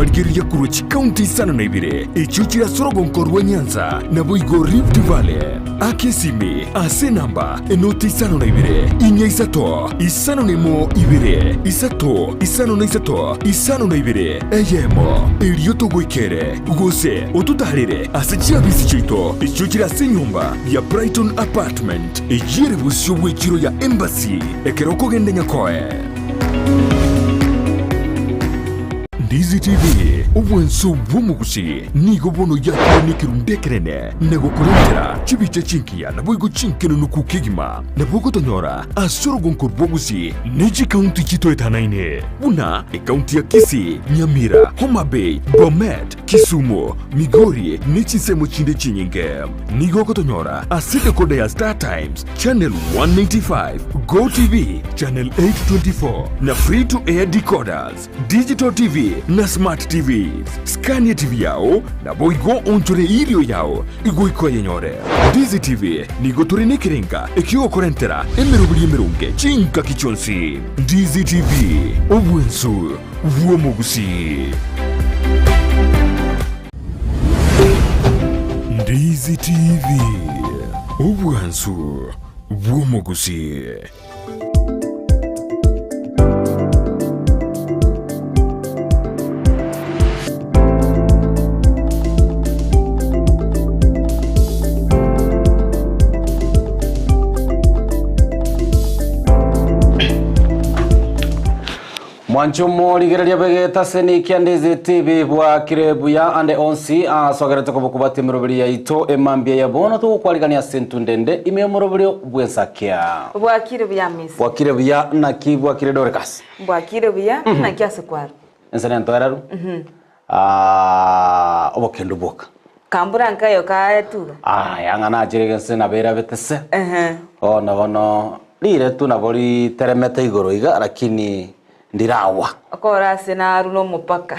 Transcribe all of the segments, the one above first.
Abarigereria korwa chikaunti 52 echio chire ase orogonko rwa Nyanza, naboigo Rift Valley. Aka esimi ase enamba enoti 52 4 3 51 2 3 53 52 eyemo, erio togoikere gose ototaarere ase chiabisi chiaito echio chire ase enyomba ya Brighton Apartment eyio ere bosio bw'echiro ya Embassy ekero okogenda Nyakoe. Ndizi TV, obwanso bw'omogusi, nigo bono yakire nekerundu ekenene na gokorentera chibicha chingiya naboigo chinkenenuku kegima. Nabo ogotonyora ase orogonko rw'obogusi ne chikaunti chitoetanaine buna ekaunti ya Kisii, Nyamira, Homa Bay, Bomet, Kisumu, Migori ne chinsemo chinde chinyinge. Nigo ogotonyora ase decoder ya Star Times, Channel 195, Go TV, Channel 824 na Free to Air decoders, Digital TV na Smart TVs. Skania TV yao naboigo onchore eirio yao igoika oyenyore. Ndizi TV nigo tore nekerenga ekiogokorentera emeroberi emeronge chingaki chionsi. Ndizi TV, obwensu bw'omogusii. Ndizi TV, obwansu bw'omogusii. Mwanche omorigereria begete ase nikia Ndizi TV bwakire buya ande onsi asogerete kobokubatia emeroberi yaito emambia ya bono togokwarigania ase entunde ende ime y'omoroberio bw'ensakia. Bwakire buya Amisi. Bwakire buya naki bwakire Dorcas. Bwakire buya naki ase kwarwa. Ense nentoereru Ah, obokendu bwoka. Kambura nkayo kaetura. Aya ng'a nachire gese nabo erabete se. Ehe. Bono bono rire tu nabo riteremete igoro iga lakini ndiragwa. Okore ase naru nomopaka.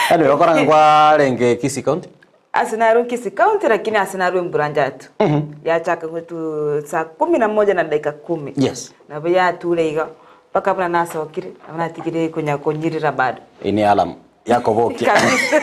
Anyway, okora ng'a kwarenge Kisii County? Ase naru Kisii County lakini ase naru embura njatu. Yachaka gotu saa kumi na moja na dakika kumi. Yes. Nabo yature igo. Mpaka buna nasokire, nabo natigire konya konyirira bado. Eye ne alarm yakobokia. Kabisa.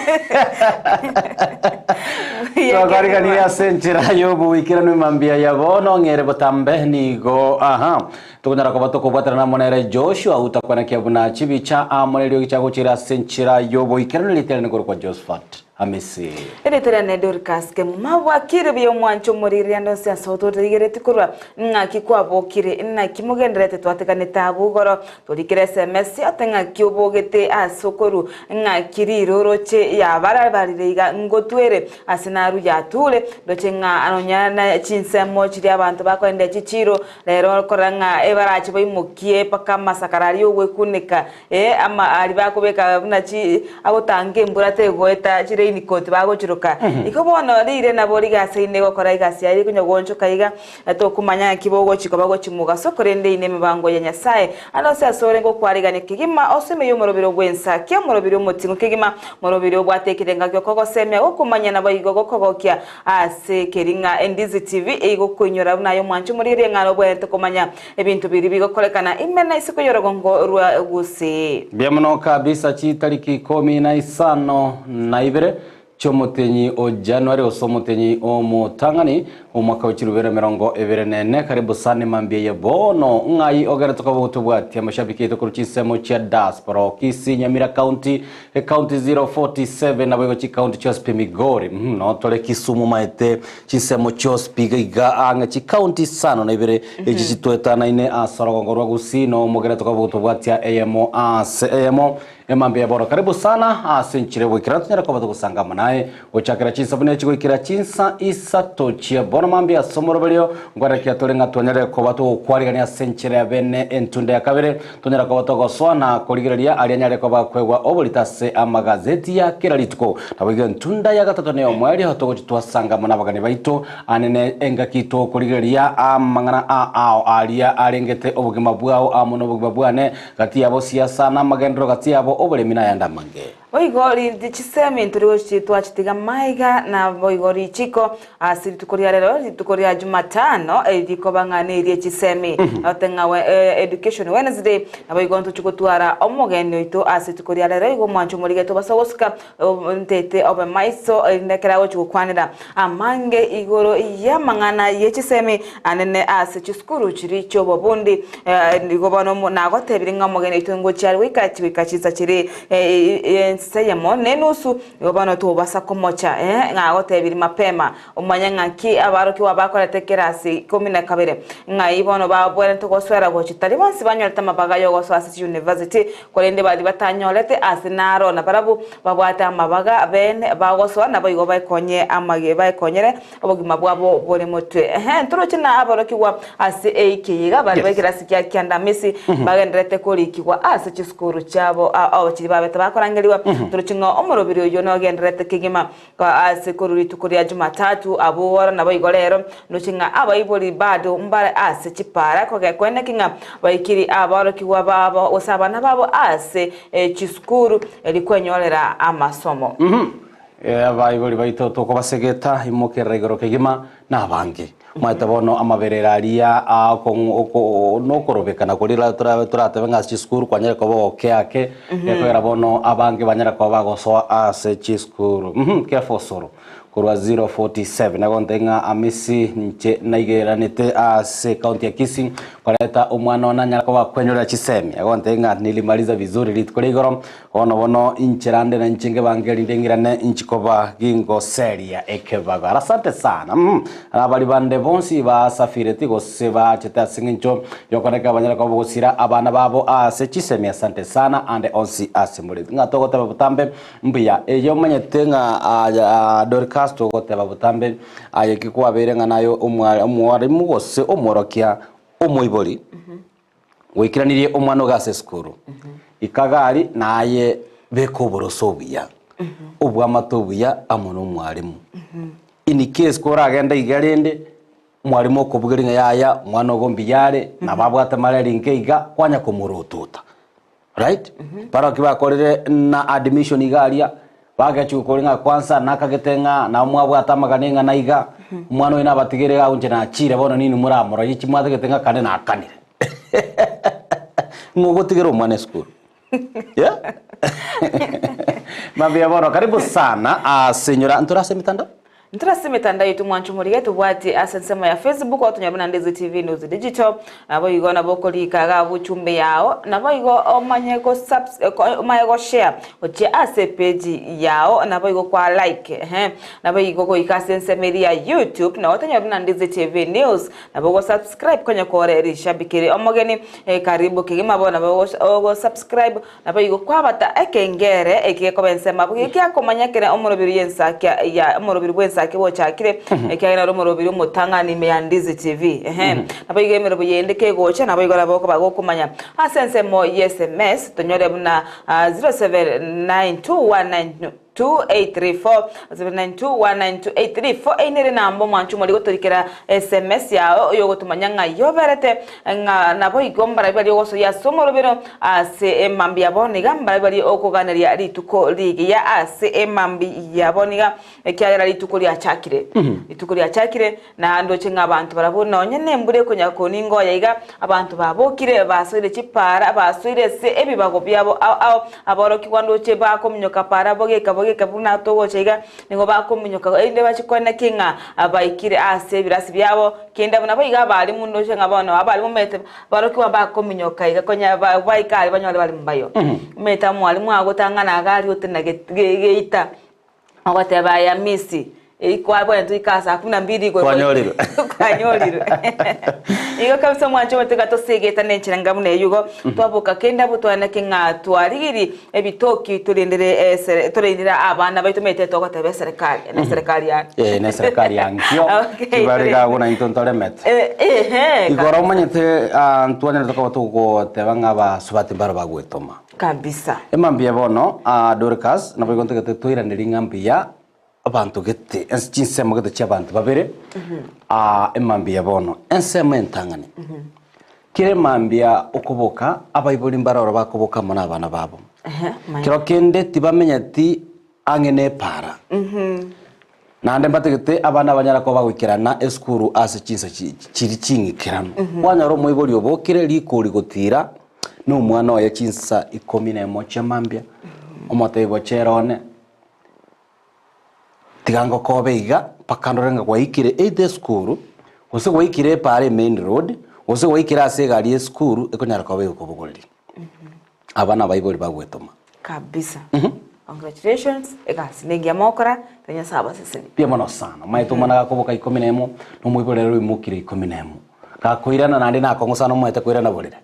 Twakarigania ase enchera y'oboikeranu emambia ya bono ng'ere botambe nigo aha tokonyara koba tokobwaterana amo nere Joshua utakwenekia buna chibicha amo neriogi chiagochira ase enchera y'oboikeranu ritere nikorokwa Josephat Amisi. Erieta riane Dorcas Kemuma, bwakire buya omwancho omoriri ande onsi ase ototegereti korwa ng'aki kwabokire naki mogendererete twatiganete abwo igoro torikere sms ote ng'aki obogete ase okoru ng'aki riroroche yabarabarire iga ngotwere ase naru yature ndoche ng'a nonya na chinsemo chiria abanto bakoenda chichiro rero okorora ng'a ebarache baimokie mpaka amasakara aria ogwekuneka Ee, ama aria bakobeka buna chi agotanga embura tegoeta chiraincoat bagochiroka. Igo bono riire nabo rigasaine gokora egasi yaye rikonya goonchoka iga, tokomanya ng'aki bogochia koba gochia mogaso, korende ine emebango ya Nyasae. Ande onsi asore ngokwarigania kegima, osome y'omorobiri bw'ensa, ki omorobiri omoting'u kegima, morobiri obwate ekerenga gi'okogosemia, gokomanya naboigo gokogokia ase keri ng'a Endizi TV eigokoinyora buna aye omwanchi omorigereria ng'a obwenerete komanya Ebinto biria bigokorekana ime na isiko y'orogongo rwa Gusii. Mbuya mono kabisa chitariki ikomi na isano na ibere chi'omotenyi o January gose omotenyi omotang'ani omwaka we chirubere emerongo ebere na ene. Karibu sana emambia eye bono ng'ai ogerete koba gotobwatia amashabiki aito korwa chinsemo chia diaspora Kisii, Nyamira county, Ecounty 047 naboigo chicounty chionsi pi Migori, mm, no tore Kisumu maete chinsemo chionsi pi iga iga ang'e chicounty isano na ibere echi chitwetanaine ase orogongo rwa Gusii no omogere tokoba gotobwatia eyemo ase eyemo emambia ya bono. Karibu sana ase enchera y'ogoikera tonyare koba togosanga amo naye gochakera chinsa buna echi goikera chinsa isato chia bono mambia ase omoroberio nkwerekia tore ng'a twanyare koba togokwarigania ase enchera ya bene entunda ya kabere Tonyare koba togosoa na korigereria aria anyare koba akoegwa oborito ase amagazeti ya kera rituko. Naboigo entunda ya gatato neyomoerio togochia twasanga amo nabagani baito anene engaki tokorigereria amang'ana a ao aria arengete obogima bwao amo nobogima bwane, gati yabo siasa na amagenderero gati yabo oboremi nayande amange. Boigo rindi chisemi ntori gochi twachitiga maiga, na boigo richiko ase rituko ria rero, rituko ria Jumatano, eri rikoba ng'a nerie chisemi. Ote ng'a we- eh, Education Wednesday, naboigo ntochi gotwara omogeni oito ase rituko ria rero, igo omwancho omorigete obase gosika, ntete obe maiso, erinde ekero agochi gokwanera amange igoro y'amang'ana ye chisemi anene ase chisukuru chiria chi'obobundi. Nigo bono nagotebirie ng'a omogeni oito ngochia are goika goika chinsa chiria ensa eyemo na enusu, igo bono tobasa komocha. Nagotebirie mapema omanye ng'aki abarokigwa bakorete ekerasi ikomi na kabere, ng'ai bono babwenerete gosoera gochia. Tari bonsi banyorete amabaga y'ogosoa ase chiyunivasiti, korende baria batanyorete ase naro nabarabwo babwate amabaga bene bagosoa, naboigo baekonye amage baekonyere obogima bwabo bore motwe. Ehe, ntoroche na aborokigwa ase eiki eye iga bare b'ekerasi kia kiandamisi bagendererete korikigwa ase chisukuru chiabo ao chiria babete bakorangerigwa. Ntoroche ng'a omorobiri oyio nogendererete kegima ase korwa rituko ria Jumatatu abwo oro naboigo rero. Ndoche ng'a abaibori bado mbare ase chipara kogeneki ng'a baikiri aborokigwa babo gose abana babo ase chisukuru erio kwenyorera amasomo. Abaibori baito tokobasegeta, imokerera igoro kegima, na abange. Omanyete bono amaberera aria nokorobekana koria toratebe ng'a ase chisukuru kwanyare koba ogokea ake, gekogera bono abange banyare koba bagosoa ase chisukuru. Kefa Osoro korwa 047 agontebia ng'a Amisi inche naigeranete ase ekaunti ya Kisii koreta omwana one anyare koba akwenyorera chisemi. Agontebia ng'a nilimaliza vizuri rituko ria igoro Bono bono inchera nde nainche ngebange erinde ng'irane inchi koba gingoseria ekebago. Asante sana. Mm. Abari bande bonsi basafireti gose bachete ase eng'encho yokoneka banyare koba gosira abana babo ase chisemi. Asante sana ande onsi ase more. Ng'a togoteba botambe mbuya. Eye omanyete ng'a ah, Dorcas togoteba botambe aye ki kwabeire ng'a naye omwa- omwarimu gose omworokia omoibori. Gwaikeranirie omwana ogo ase esukuru, ika gari na aye beka oboroso obuya, obwamate obuya amo na omwalimu. In case koragende iga rende, omwalimu okobugeria ng'a yaya omwana ogo mbuya are, nabo abwate mareri nke iga, kwanya komorotota, right? Barabwo bakorire na admission iga aria, bagechigwa kore ng'a kwanza nakagete ng'a nabo mwabwate amagani eng'ana iga, omwana oyo nabatigere iga inche nachire bono ninwe moramororie chi mwatagete ng'a kane nakanire. Ng'o ogotigera omwana esukuru? Yeah? Mambia bono karibu sana ase nyora ntore ase emitandao? Ntore ase emetandao yaito mwanche omorige tobwatie ase ensemo ya Facebook otonyore buna Ndizi TV News Digital naboigo nabo okorika iga abwo echumbe yao naboigo omanye go subs omanye go share gochia ase epage yao naboigo kwa like ehe naboigo goika ase ensemo eria ya YouTube nabo otonyore buna Ndizi TV News nabo ogo subscribe konya kore rishabiki eri omogeni karibu kegima bono nabo ogo subscribe Naboigo kwabata ekengere eki gekoba ensemo abwo gekiakomanya kera omorobiri y'ensakia ya omorobiri bw'ensakia bochakire, ekiagera naro omorobiri omotang'ani ime ya Ndizi TV. Ehe. Naboigo emerobo yende kegocha, naboigo nabo okoba gokomanya ase ensemo y'SMS tonyore buna 079219 2834 0792192834 Eyio nere namba omwancho omori gotorikera SMS yao oyogotomanya ng'a yoberete ng'a naboigo mbarabwo baria ogosoyia ase omorobero ase emambia ya bono iga mbarabwo baria okoganeria rituko rigiya ase emambia ya bono iga ekiagera rituko riachakire rituko riachakire Na ndoche ng'a abanto barabwo nonya nembura ekonya koningoya iga, abanto babokire, basoire chipaara, basoire ase ebibago biabo ao ao, aborokigwa ndoche bakominyoka para bogeka bogeka buna togocha iga, nigo bakominyoka erinde bachie koeneki ng'a baikire ase ebirasi biabo, kende buna boigo abalimu ndoche ng'a bono abalimu omanyete aborokigwa bakominyoka iga konya baika aria banyore bari mbayo. Omanyete omwalimu agotang'ana iga aria otena geita. Ogoteba aya misi, kwabwene toika saa kumi na mbili igoro Kwanyorirwe. kwanyorirwe. Igo kabisa omwancho obo tiga tosegeta nenchera enga buna eyio igo, twaboka kende abwo twaneke ng'a twarigiri ebitoki torendere esere torendere abana baito omanyete togoteba eserekari, ne eserekari yane. Eh, ne eserekari ya nkio, Okay, tibare tore- iga abwo naintwe ntoremete. Eh, ehe, Igoro kabisa. omanyete ah, ntwanyarete koba togoteba ng'a abasubati mbaro bagwetoma. Kabisa. Emambia bono, aa Dorcas, naboigo ntagete toiranerie ng'a mbuya abanto gete, ense chinsemo gete chi'abanto babere, aa emambia bono, ensemo entang'ani, kera emambia okoboka, abaibori mbare oro bakoboka amo na abana babo. Ehe, manya. Kero kende tibamenyeti ang'e nepaara. Naende mbatagete abana banyare koba bagoikerana esukuru ase chinsa chiri ching'ikeranu. Kwanyora omoibori obokire rikori gotira na omwana oye chinsa ikomi na emo chia mambia, omotebi bochere one, tiga ngokobe iga mpaka ndore ng'a gwaikire either esukuru, gose gwaikire epaara emain road, gose gwaikire ase egari ya esukuru ekonyara koba egokobogoreria. Aba nabaibori bagwetoma. Kabisa. Congratulations, egasi nengiya mogokora, tiga Nyasae abasesenie. Mbuya mono sana. Omanyete omwana gakoboka ikomi na emo, na omoibori ere oimokire ikomi na emo. Gakoirana naende nakong'u sana omanyete koirana borere.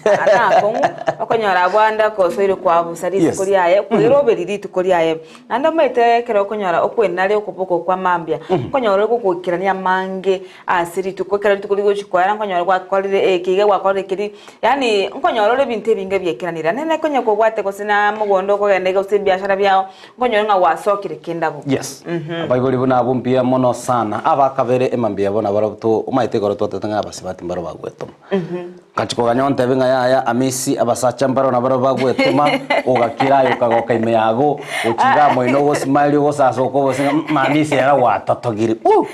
Nakong'u, okonyora abwo ande okosoire kwabusa rituko Yes. riaye, kweroberi rituko riaye. Naende omanyete ekero okonyora okwenare okoboko kwa mambia, okonyora ogogoikerania amange ase rituko, ekero rituko rigochi koera nkonyora gwakorire eke iga gwakorire keria, yaani nkonyora ore ebinto ebinge biekeranire. Naende konya kobwate gose na mogondo okogenda iga gose ebiashara biago, nkonyora ng'a gwasokire kende abwo. Yes. Abaibori buna abwo mbuya mono sana. Abakabere emambia yabo nabarabwo to omanyete igoro twatebete ng'a abasibati mbaro bagwetoma. Ngachia koganya ontebie ng'a yaya Amisi, abasacha mbaro nabarabwo bagwetoma, ogakira aye okagoka ime yago, gochia igaa moino ogosmile ogosasoka obose ng'a mm Amisi ere gwatotogire uh!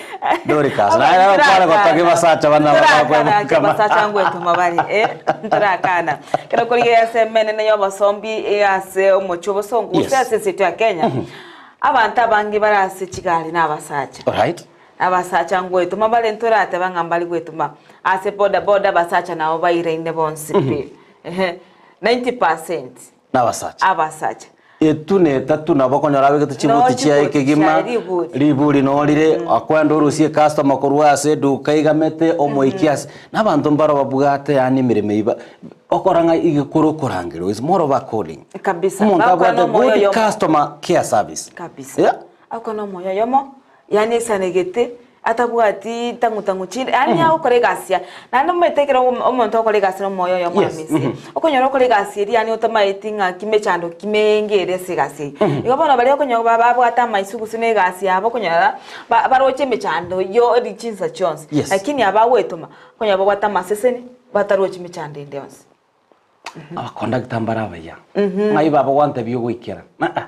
Doricas, naye rero kware gotogia basacha bane nabo Ntorakana bakwebokama. abasacha ngwetoma bare eh, ntorakana. Ekero korigereria ase emenene y'obosombi eh, ase omochie obosongo gose Yes. ase ense yaito ya Kenya, abanto abange bare ase chigari na abasacha. Alright. Abasacha ngwetoma bare ntorateba ng'a mbari gwetoma. Ase boda boda abasacha nabo bairaine bonsi pi. Ehe, 90% Nabasacha. abasacha. Etu na etatu nabo okonyora abegete No chibuti chiaye chibuti kegima, chiaye, riburi. riburi norire, akwenda orusie ecustomer korwa ase eduka igamete, omoikie ase, na abanto mbaro babwate yaani emeremo eyio ba okora ng'a iga kore okorangerwa is more of a calling. Kabisa. Omonto Bagokora abwate nomoyo good oyomo. customer care service. Kabisa. Yeah. Agokora nomoyo oyomo, yaani aisanegete, atabwati tang'u tang'u chinde, yaani agokora egasi yaye. Naende omanyete ekero omonto agokora egasi nomoyo oyomo Yes, ime ase, okonyora okore egasi eria yaani otamaeti ng'aki mechando ki menge ere ase egasi eyio. Igo bono baria okonyora ba babwate amaiso gose na egasi yabo okonyora ba baroche emechando eyio eri chinsa chionsi. Yes. Lakini aba agoetoma, okonyora babwate amaseseni, batarochi mechando ende yonsi. Abakondakta mbare abaya, ng'ai baba gwantebia ogoikera? Aa.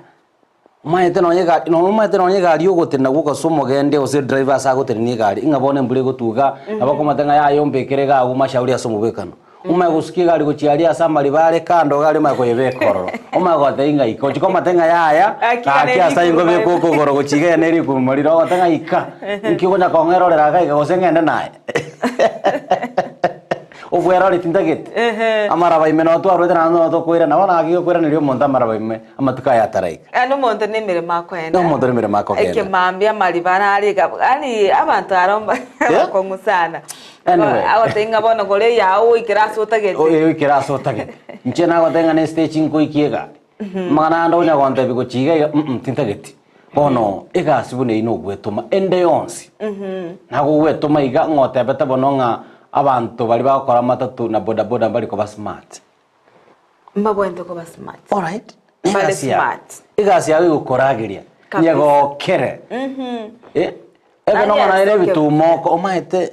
Omanyete nonye egari, nonya omanyete nonye egari ogotenena gwoka ase omogende gose edriver ase agotenenia egari, ng'a bono embura egotuga, nabo okomanyete ng'a yaya ombekere iga agwo mashauri ase omobwekano. Omanye gosukia egari gochia aria ase amariba are kando iga aria omanye koyebeka ororo. Omanye gotebia ng'a ika, ochia komanyete ng'a yaya, Gaki gaki nere ase aywo rikuruma nkobeka okogoro gochia iga ere rikuruma riria ogote ng'a ika, nki okonya kong'erorera iga iga gose ng'ende naye. Obwerori tintagete. Amaraba ime noo twarwete naende noo tokoirana. Bono gaki gokoiraneria omonto amaraba ime amatuko aya ataraika. Yaani omonto na emeremo akoenda. Omonto na emeremo akogenda. Ekemambia amariba arare iga yaani abanto aro mba Yeah. abakong'u sana. Anyway. Agotebia ng'a bono gora eyao oikere ase otagete. Oye oikere ase otagete. Inche nagotebia ng'a ne stage nkoikia egari. Amang'ana ande onya gontebia gochia iga iga mm tintageti. Bono egasi buna eyio nogwetoma ende yonsi. Nagogwetoma iga ng'otebete bono ng'a abanto baria bagokora amatatu na bodaboda mbari koba smart. Mbabwenerete koba smart. Alright. Mbare Egasi yabo. smart. Egasi yabo egokorageria. Kabisa. Nyegokere. Eh, ebe Nari nonye naye ase ebituma oko omaete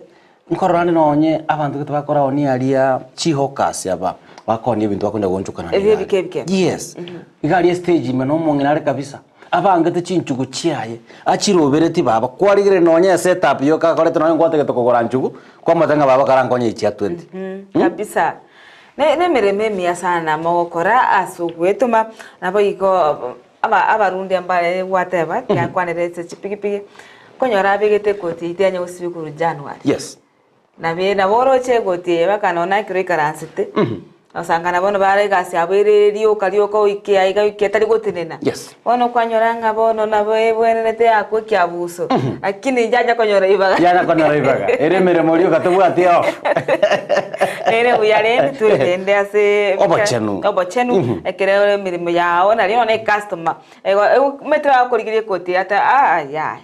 nkorora ande nonye abanto gete bakora oni aria chihawkers aba bakonia ebinto bakonya goonchokana na Ebio egari. ebike ebike. Yes. Iga aria estage ime na omong'ina are kabisa abangete chinchugu chiaye achiroberetie baba kwarigereria nonye esetup yoka akorete nonye ngwatagete kogora nchugu kwamotebia ng'a baba karankonye echi chia twenty. Kabisa. Ne nemeremo emiya sana mogokora ase ogwetoma, naboigo Aba abarundia mbare gwateba, tiakwanire ase chipigipigi, nkonyora abegete egoti eyio tianya gosibia korwa January. Yes. Nabe nabo oroche egoti eye mpaka nonye ekero oikaransete, osangana bono bare egasi yabo ere rioka rioka oike aiga oike etari gotenena. Yes. Bono kwanyora ng'a bono nabo ebwenerete yakwa ekiabuso, lakini yanya konyora ribaga. Yanya konyora ribaga. Ere emeremo rioka tobwati off. Ere buya rende twerende ase Obochenu. obochenu ekero ore emeremo yao nario nonye ecustomer ego omanyete bagokorigeria ekoti ata aa yaya.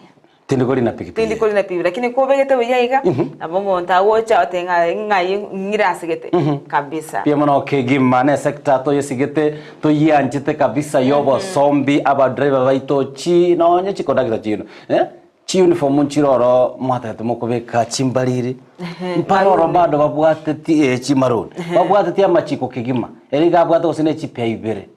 Tindi korina pikipiki. Tindi korina pikipiki lakini kobegete buya iga nabo omonto agocha oteba ng'a ng'ai ng'ire asegete kabisa. Mbuya mono kegima ne sector toyesigete toyianchete kabisa yobosombi abadriver baito chi nonye chicondactor chino eh Chiuniform nchire oro mwatagete mokobeka chimbariri, mpare oro bado babwateti eh chimaruni, babwateti amachiko kegima, ere iga abwate gose ne chipea ibere.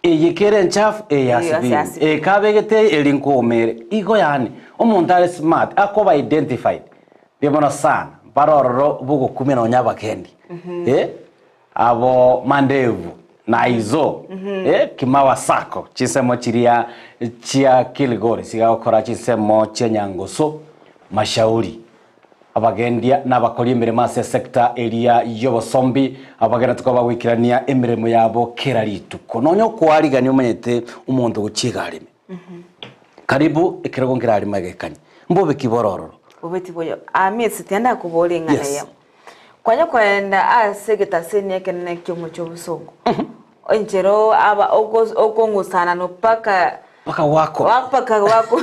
Eye kere enchafu eye Eye asibiri. asibiri. Eye kabegete eye eri nkoomere. Igo yaani omonto are smart akoba identified mbuya mono sana bare ororo bogokumia nonya abagendi eh abo mandevu naizo eh kimawa sacco chinsemo chiria chia Kilgoris chigakora chinsemo chia Nyangoso Mashauri. Abagendia na abakori emeremo ase esecta eria y'obosombi abagenderete koba bagoikerania emeremo yabo kera rituko. Nonya okoarigania omanyete omonto gochia egari ime. Karibu ekerogo nkerarime egekanye. Mbobe ki bore ororo? Bobe tiboyo. Amisi tiga ndakoboria eng'ana Yes. eyemo. Kwanya koenda ase egetaseni ekenene ki'omochie obosongo, enchera aba okong'usana mpaka Mpaka gwakora. Wa mpaka gwako.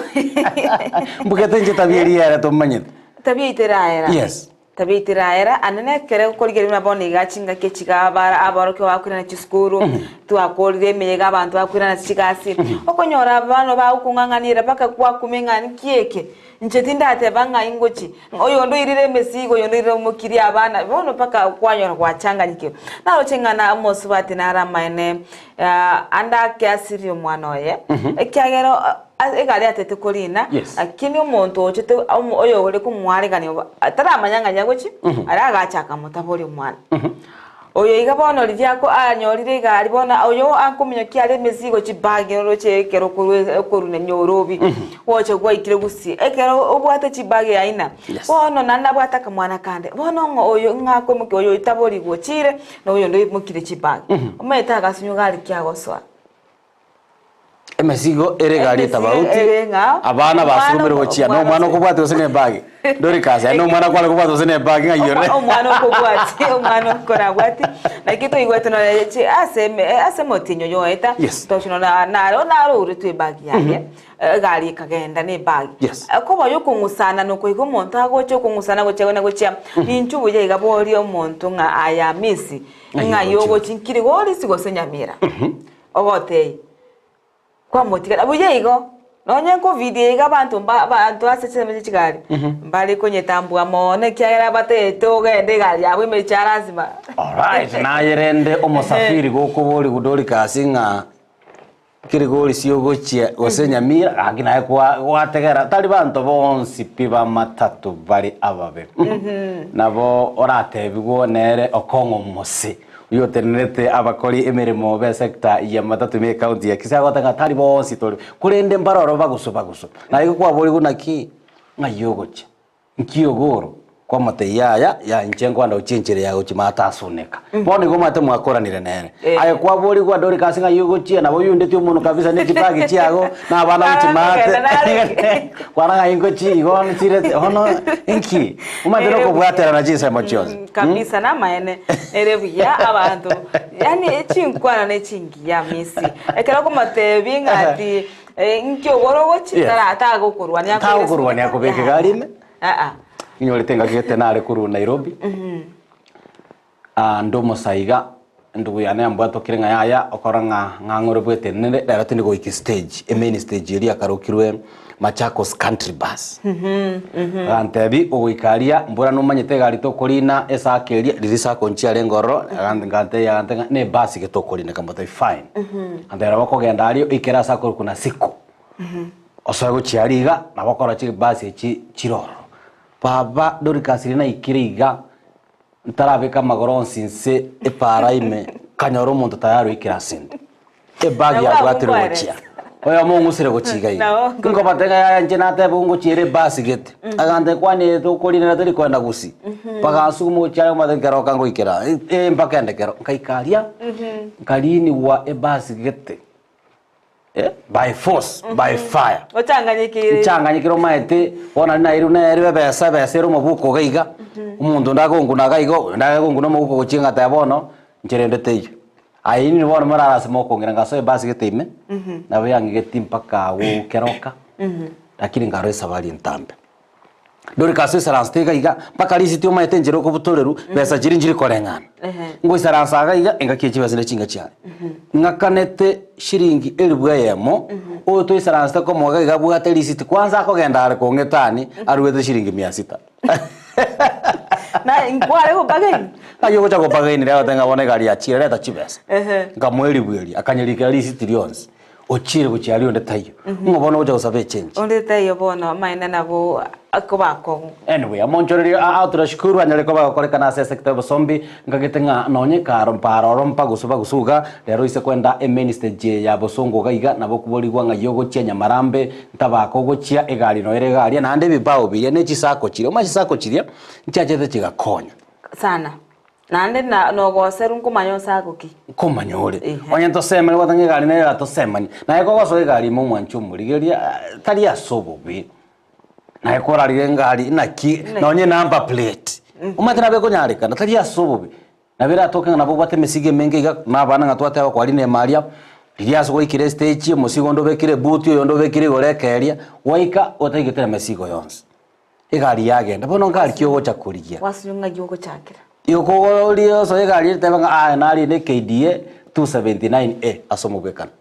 Mbugete inche tabia eria ere tomanyete. Tabia iteraera. Yes. Tabia iteraera ande nekere okorigereria buna bono iga chingaki echi iga abara aborokigwa bakoirana chisukuru, twakorire emeyega abanto bakoirana chigasi, okonyora abana bagokong'ang'anera mpaka gwakumia ng'a nki eke, inche tindateba ng'a ingochi, oyonde oirire emesigo oyonde oirire omokirie abana, bono mpaka kwanyora gwachanganyikire. Naroche ng'a na omosubati nare amaene ande ake asirie omwana oye, ekiagera egari atete korina, Yes. lakini omonto ochete omo oyo ore komoaregania obo taramanya ng'a nyagochi, aria agacha akamotaboria omwana. Oyo iga bono riria ako anyorire egari bono oyo akominyokia are emesigo chibagi oroche ekero okorwa okorwa Nyorobi, gocha gwaikire gusii, ekero obwate chibagi aina, Yes. bono naende nabwate akamwana kande, bono ng'a oyo ng'a akoimokia oyo otaborigwe ochire, na oyonde oimokire chibagi. Omanyete agasunywa gari ki agosoa. Emesigo ere egari Emesigo etabauti, ere ng'a, abana omwana basumire gochia, na omwana okobwati gose na ebagi. Doricas, yaani omwana kware kobwata gose na ebagi ng'a iyore. Omwana okobwati, omwana okorabwati. Naki toigwete nonye chi ase eme ase omotienyi oyo oeta, Yes. tochi nonye naro narouretwe ebagi yaye, egari ekagenda na ebagi. Yes. Okoba yokong'usana na okoiga omonto agocha okong'usana gochia na gochia, ninchu buya iga boria omonto ng'a aya Amisi, Ng'ai ng'ai ogochia. ogochi nkiri gorisi gose Nyamira. Ogotebia, kwamotigera buya igo, nonye nkovid iga abanto mba abanto ase chinsemo chie chigari, mbare konyetambua mono ekiagera batagete ogende egari yabo ime chia lazima. Alright, naye rende omosafiri gokoborigwa Doricas ng'a kirigori ogochia gose Nyamira gaki naye kwa gwategera tari banto bonsi pi ba matatu bare ababe. Nabo oratebigwe nere okong'o omose. Oyio otenenerete abakori emeremo b'esecta ya matatu ime y'ecounty ya Kisii agoteba ng'a tari bonsi tori, korende mbare oro bagusu bagusu. Naye igo kwaborigwe naki ng'ai ogochia, nki ogoro? Kwamotebia yaya, yaya inche nkwenda gochia enchera ya gochia maate asuneka. Bono igo omanyete mwakoranire nere. Eh. Aye kwaborigwe ande ore kasi ng'ai ogochia nabo oyundeti omonwe kabisa ne chibagi chiago, na abana gochia maate. Kogenda nare. Kwana ng'ai ngochia igo nchire bono inki? Omanyete Ere buya. nokobwaterana chinsemo chionsi. Mm, kabisa namaene ere buya abanto yaani echinkwana ne chingiya misi ekero okomotebi ng'a ati eh, nki ogoro ogochi Yes. tara tagokorwania Tagokorwania akobeka egari ime. Aa. Inyorete engaki gete nare korwa Nairobi, ah, nde omosaiga, endugu yane yambwatokire ng'a yaya, okora ng'a ng'ang'ore bwetenenere, rero tindi goika estage, emain stage eria yakarokirwe Machakos Country Bus. Agantebi, ogoika aria, mbora nomanyete egari tokorina esako eria, riria esako nchiarenge ororo, agantebia agantebia ng'a na ebus iga tokorina, nkamotebia fine. Agantebia nabo okogenda aria oikere ase akorokwa Nasiko. Osoe gochia aria iga, nabo okora chibasi echi chire ororo. Baba Doricas riria naikire iga, ntarabeka amagoro onsi inse epaara ime, nkanyora omonto tayari oikire asende. Ebag Nabo yabwatire abwo gochia. Oyomo ong'usire gochia iga iga. Nabo nko- Nkobatebia ng'a yaya inche nateba ngochia ere ebasi gete. Agantebia kwani eye tokorinera teri koenda gusii. Bagansuguma gochia aria omanyete nkeroka ngoikera eh mpaka ende kero. Nkaika aria, nkarinigwa ebasi gete. Eh, by force, by fire. Ochanganyikire. Nchanganyikire omaete, bono nari nairwe naerwe ebesa, ebesa ere omobuko iga iga, omonto onde agonguna iga iga, oyonde agonguna omobuko gochia ngateba bono, inche rende teiyo. Aye inwe bono morare ase mokong'ira ngasoa ebasi gete ime, nabo yang'igeti mpaka agwo keroka, lakini nkarora esabari entambe. Dorika ase oisaransete iga iga, mpaka risiti omaete enchera okobutorerwa, besa chiria nchiri koreng'ana. Ngoisaransa iga iga, engaki ye chibesa ne chinga chiane. Ng'akanete shiringi elifu eyemo, oyo toisaransete komoa iga iga abwate risiti, kwanza akogenda are kong'etani, aruete shiringi mia sita. Na nkware gobagaini? Ng'ai ogocha gobagaini riria agoteba ng'a bono egari yachire reta chibesa. Ehe. Nkamoeribweria, akanyerikera risiti rionsi, ochire gochia aria onde taiyo. Ng'o bono ogocha gosaba echenji? Onde taiyo bono amaene nabo akoba akong'u. Anyway, amonchorerie aa tunashukuru anyare koba agokorekana ase esector y'obosombi, nkagete ng'a nonye ekaro mparo oro mpagusu bagusu iga, rero ise kwenda emain stage eye ya bosongo iga iga nabo okoborigwa ng'ai ogochia nyamarambe, ntabaka ogochia egari noyo ere iga aria, naende ebibao biria ne chisacco chiria, omanye chisacco chiria nchiachete chigakonya. Sana. Naende na nogoserwa nkomanya osako ki. Nkomanya ore. Ehe. Onye ntosemani gwateba ng'a egari nere eratosemani, naye kogosoa egari ime omwanche omorigereria tari ase obobe. Naye korarire engari naki nonye number plate, omanyete nabo ekonyarekana tari ase obobe. Nabo eratoke ng'a nabo obwate emesigo emenge iga, na abana ng'a twateba kwarina ime aria, riria ase gwaikire estage, omosigo onde obekire ebuti, oyonde obekire igoro ekeria, gwaika otaigete na emesigo yonsi. Egari yagenda, bono ngari ki ogocha korigia? Gwasinywa ng'ai ogochakera. Igo kogoria osoe egari ere teba ng'a aye narinde KDA 279A ase omobwekano.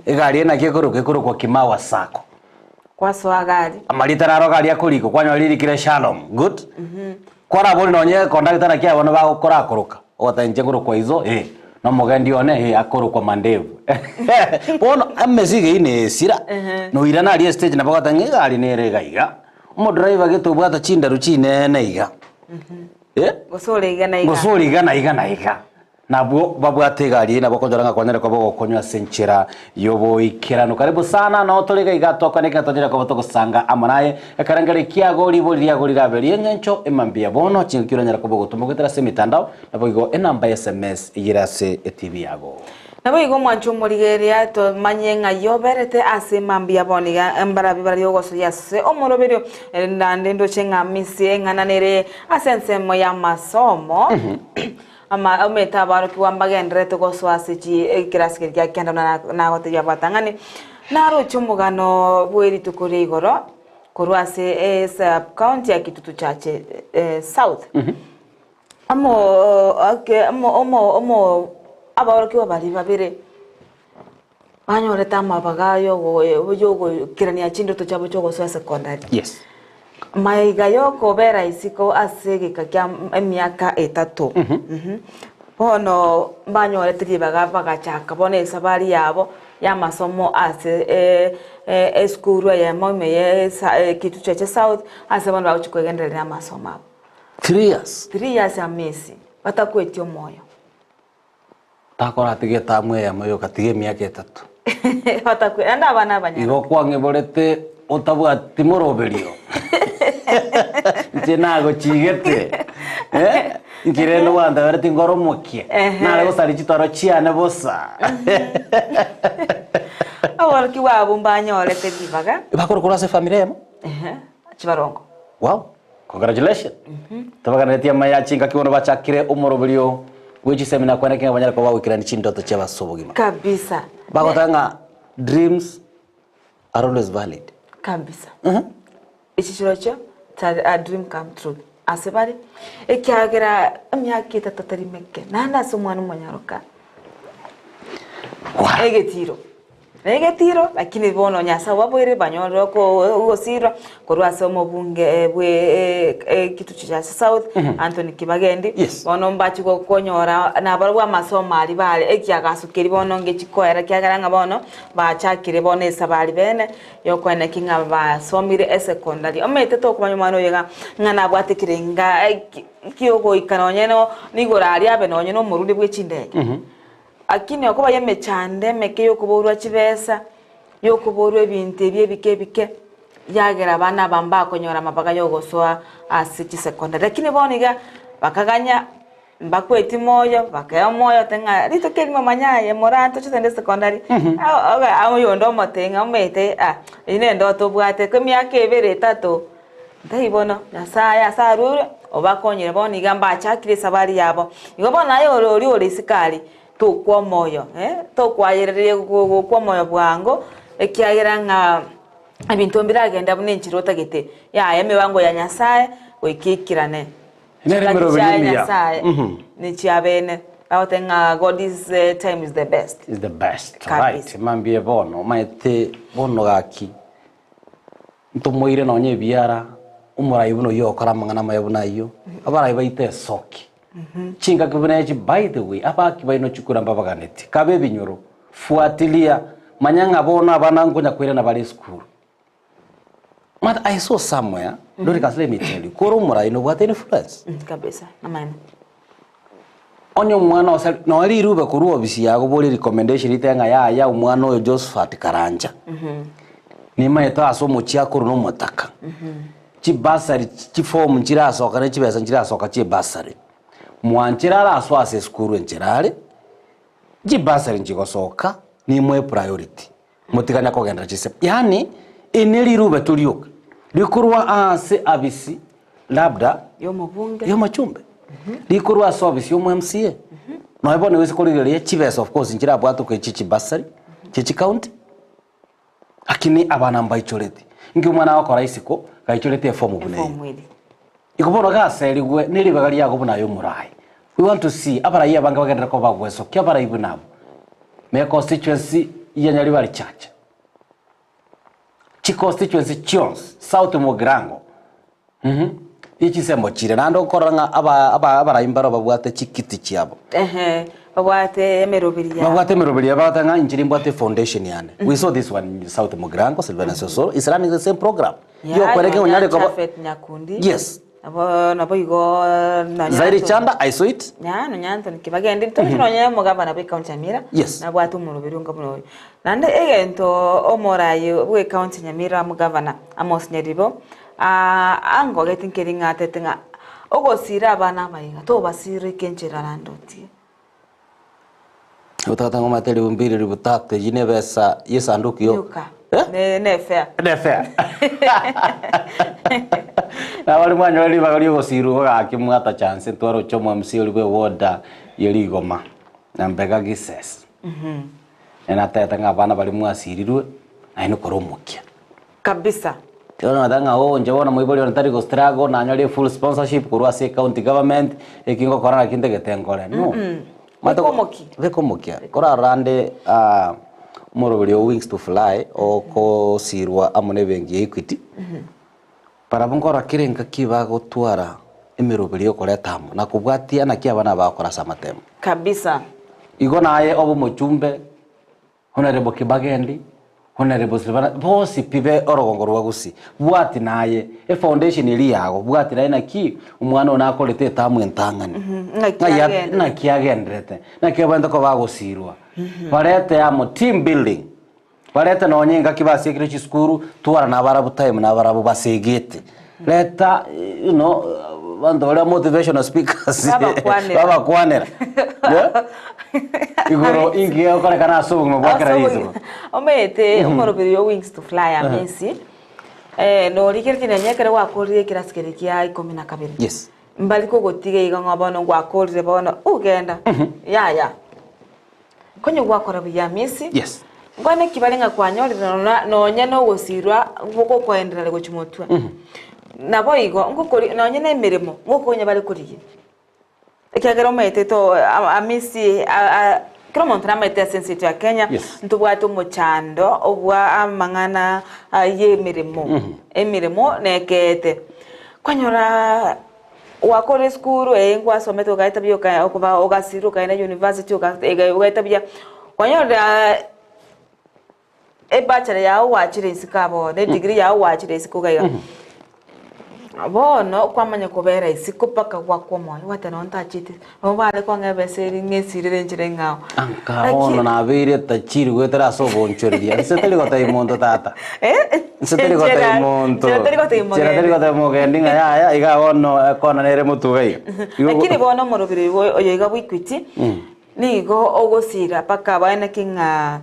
Egari eye naki ekorokwa? Ekorokwa Kimawa Sacco. Gwasoa gari. Amarieta naro gari akorikwa, kwanyora ririkire Shalom, good? Kwarabori nonye conductor naki abana bagokora akoroka, ogoteba inche nkorokwa iso, eh, na omogendi one, eh, akorokwa Mandevu. Bono emesigo eyio nesira, noirana aria estage nabo ogoteba ng'a egari nere iga iga, omodriver gete obwate chindaru chinene iga, eh, Gose ore iga na iga. gose ore iga na iga na iga. Nabwo babwate egari eye nabo okonyora ng'a kwanyare koba ogokonywa ase enchera y'oboikeranu. Karibu sana, nao tore iga iga tokwane ekero twanyare koba togosanga amo naye. Ekerengeri kiago ribori riago rirabe ri'eng'encho emambia bono, chingaki oranyare koba ogotoma goetera ase emetandao, naboigo enamba ya sms eyere ase etibi yago. Naboigo omwanche omorigereria tomanye ng'ai oberete ase mambia bono iga mbarabi bararia ogosoyia ase omoroberio, naende ndoche ng'a misia eng'ana nere ase ensemo y'amasomo. Ama omanyete abarokigwa mbagendererete gosoa ase chi ekerasi keria gia kenda buna nagotebia abatang'ani, naroche omogano bwe rituko ria igoro korwa ase esub county ya Kitutu Chache South. Omo ake omo omo omo abaorokigwa baria babere banyorete amabaga yogo yogokerania chindoto chiabo chiogosoa secondary. Yes. Maiga y'okobera isiko ase egeka kia emiaka etato. Bono mbanyorete ribaga bagachaka bono esabari yabo y'amasomo ase esukuru eyemo ime ye Kitutu Chache South ase bono bagochia kwegendereria amasomo abo. Three years. 3 years amesi batakweti omoyo. Takoratiga etamu eyemo yoka, tiga emiaka etato. Batakwe, naende abana abanyene. Igo kwang'iborete otabwati moroberio. Inche nagochigete, eh, inki rende gwanteberetie nkore omokia? Ehe. Nare gosaria chitoro chiane bosa. Aborokigwa abwo mbanyorete ribaga. Bakorokora ase efamiri eyemo? Ehe, chibarongo. Wow. Congratulations. Tobaganeretie amaya chingaki bono bachakire omoroberio bwe chisemi na kweneki ng'a banyare koba bagoikerania chindoto chiabo ase obogima. Kabisa. Bagoteba ng'a dreams are always valid. Kabisa. Echi chirochio chari a dream come true ase bare, ekiagera emiaka etato teri meke, naende ase omwana omonyaroka egetiro. Negetiro, lakini bono Nyasae obaboire banyorire ogosirwa korwa ase omobunge bwe ekitucho kia South, Anthony Kibagendi. Yes. Bono mbachi konyora nabarabwo amasomo aria bare ekiagaso keria bono ngechi koera ekiagera ng'a bono bachakire bono esabari bene yokoeneki ng'a basomire esecondary. Omanyete tokomanya omwana oyo iga ng'a nabwate ekerenga kiogoika nonye nigoro aria abe nonye nomorwire bwe chindege. Lakini okoba y'emechando emeke y'okoborwa chibesa, y'okoborwa ebinto ebi ebike ebike, yagera abana aba mbakonyora amabaga y'ogosoa ase chisecondary. Lakini bono iga, bakaganya mbakweti moyo, bakea omoyo te ng'a rituko erimo manya aye moraa toche togende secondary, oyonde omotebi ng'a omanyete ah, eywo na endoto obwate ko emiaka ebere etato, Tari bono, Nyasae ase arure obakonyire bono iga mbachakire esabari yabo. Igo bono aye ore oria ore isiko aria, tokwa omoyo, eh, tokwayereria gokwa omoyo bwango, ekiagera ng'a ebinto mbiragenda buna enchera otagete. Yaya emebango ya Nyasae goika eikirane. Nere Chingaki emeroberio chiaye emiya. Nyasae nechiabene. Bagoteba ng'a God is time is the best. Is the best. Kabisa. Right. Mambia bono, omanyete bono gaki, ntomoire nonye ebiara. omorai buna oyio ogokora amang'ana amaya buna ayio, abarai baito esoki. Chingaki buna echi by the way, abaki baino chikura mbabaganeti, kabe ebinyoro, fuatilia, manya ng'a bono abana nkonya koirana bare esukuru. But I saw somewhere, Dorcas let me tell you, kore omorai nobwate influence. Kabisa, namaene. Onye omwana ose nonya rirube korwa ofisi yago bore recommendation rite ng'a yaya omwana oyo Josephat Karanja, nimaete ase omochie akorwa na omotaka, chibursary chiform nchirasoka ne chibesa nchirasoka chia ebursary, mwanchera arasoe ase esukuru enchera are, chibursary nchigosoka, nimoe priority. Motigane kogenderera chisemi. Yaani, eri nerirube torioka rikorwa aase abisi labda Y'omobunge. y'omachumbe rikorwa ase ofisi y'omo MCA nonya bono gose korigereria chibesa of course nchirabwate echi chibasari chie chicounty lakini abana mbaichoreti nki omwana agokora isiko gaichoreti efomu buna eye. Efomu eri. Igo bono gaserigwe neribaga riago buna aye omoraai. We want to see abarai abange bagenderere koba bagwesokia abarai buna abwo. Me constituency ya Nyaribari Church, chi constituency chionsi, South Mugirango, mh, echisemo chire naende okorora ng'a aba aba abarai mbaro babwate chikiti chiabo. Ehe, babwate emeroberi yabo. Babwate emeroberi yabo bagoteba ng'a inche nimbwate efoundation yane. We saw this one in South Mugirango, Silvanus Osoro is running the same program. Yokwereka Nonya onyare koba Japhet Nyakundi. Yes. Nabo naboigo nonya Zaire Anthony- Chanda, I saw it. Nya, nonya Anthony Kibagendi, ntoroche nonya omogabana bwe county ya Nyamira, Yes. nabwate omoroberi onga buna oyo. Naende egento omoraai bwe county ya Nyamira omogavana Amos Nyaribo, ah, angogeti nkeri ng'a atete ng'a ogosira abana abaiga tobasira ekenchera naende otige. Otagete ng'a omanyete ribumbiri ributatu eyio na ebesa y'esanduku yo Yoka. Eh? Ne ne fair. Ne fair. Nabo mwanyora ribaga ri'ogosirwa gaki mwata chance ntwaroche omo MC oria bwe woda ye rigoma na mbega gises. Nere natebete ng'a abana baria mwasirirwe naye nokore omokia. Kabisa. Bono noteba ng'a oo inche bono moibori one tari go struggle nanyore efull sponsorship korwa ase ecounty government, eki ngokora naki ntagete nkore, no. Omanyete Beka omokia. Beka omokia. Korarora ande omoroberi o Wings to Fly okosirwa amo na ebenki ya Equity, barabwo nkorora kera engaki bagotwara emeroberi ya okoreta amo na kobwatia naki abana bagokora ase amatemo. Kabisa. Igo naye obe omochumbe. Honorable Kibagendi, Honorable Silvana, bonsi pi be orogongo rwa Gusii, bwati naye efoundation eria yago, bwati naye naki omwana one akorete etamu entang'ani. Naki Ng'ai agenderete. naki agenderete, naki abwenerete koba agosirwa. Barete amo team building, barete nonye engaki basiekire chisukuru, twara nabarabwo time nabarabwo basegete. Reta you know, abanto baria motivational speakers Babakwanera. babakwanera Yeah? igoro inki gegokorekana ase obogima bwa kera rituko Omanyete omoroberi o Wings to Fly Amisi eh, norigeretie nonye ekero gwakorire ekerasi keria kia ikomi na kabere Yes. mbari kogotiga iga ng'a bono gwakorire bono ugenda yaya Konya gwakora buya Amisi Yes. Nkwane ki bare ng'a kwanyorire nona nonya nogosirwa gokoenderera gochia motwe. Naboigo ngokori nonye na emeremo ngokonya bare korigia. Ekiagera omanyete to Amisi a- a kera omonto namanyete ase ense yaito ya Kenya, Yes. ntobwate omochando obwa amang'ana y'emeremo, emeremo nekeete. Kwanyora Gwakora esukuru eye ngwasomete ogaeta buya oka okoba ogasira okaenda university oga ega ogaeta buya, kwanyorire ebachelor yago gwachire isiko aboo na edegree yago gwachire isiko iga iga. Bono kwamanya kobera isiko mpaka gwakwa omoyo gwateba nonye ntachete, nabo bare kong'a ebesa eri ng'esirere enchera eng'ao. Anka bono nabeire tachiri goetera ase obonchoreria. Nse tari gotebia monto tata. Nse tari gotebia monto. Nchera tari gotebia Nchera tari mogendi. gotebia mogendi ng'a yaya iga bono ekona nere motuga iga. Igo Lakini bono omoroberi oyo oyo iga bw'Equity, nigo ogosira mpaka baeneke ng'a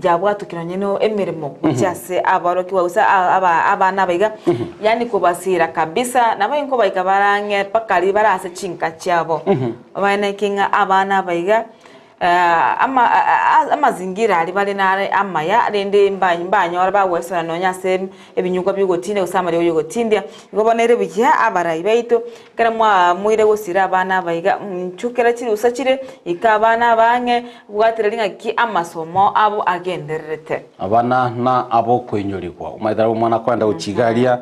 yabwatokire nonye na emeremo gochia ase aborokigwa gose aba abana aba iga, yaani kobasira kabisa, nabo inkobaika bare ang'e mpaka riria bare ase chinka chiabo, baeneke ng'a abana aba iga ama amazingira aria bare nare amaya rende mba mbanyora bagwesora nonya ase ebinyugwa biogotindia gose amariogo yogotindia. Igo bono ere buya abarai baito, ekero mwaamuire gosira abana aba iga, inchuo kera chirusa chire, ika abana aba ang'e, bwatereri ng'aki amasomo abo agendererete. Abana na abokoinyorigwa. Omanyete nabo omwana akoenda gochia iga aria.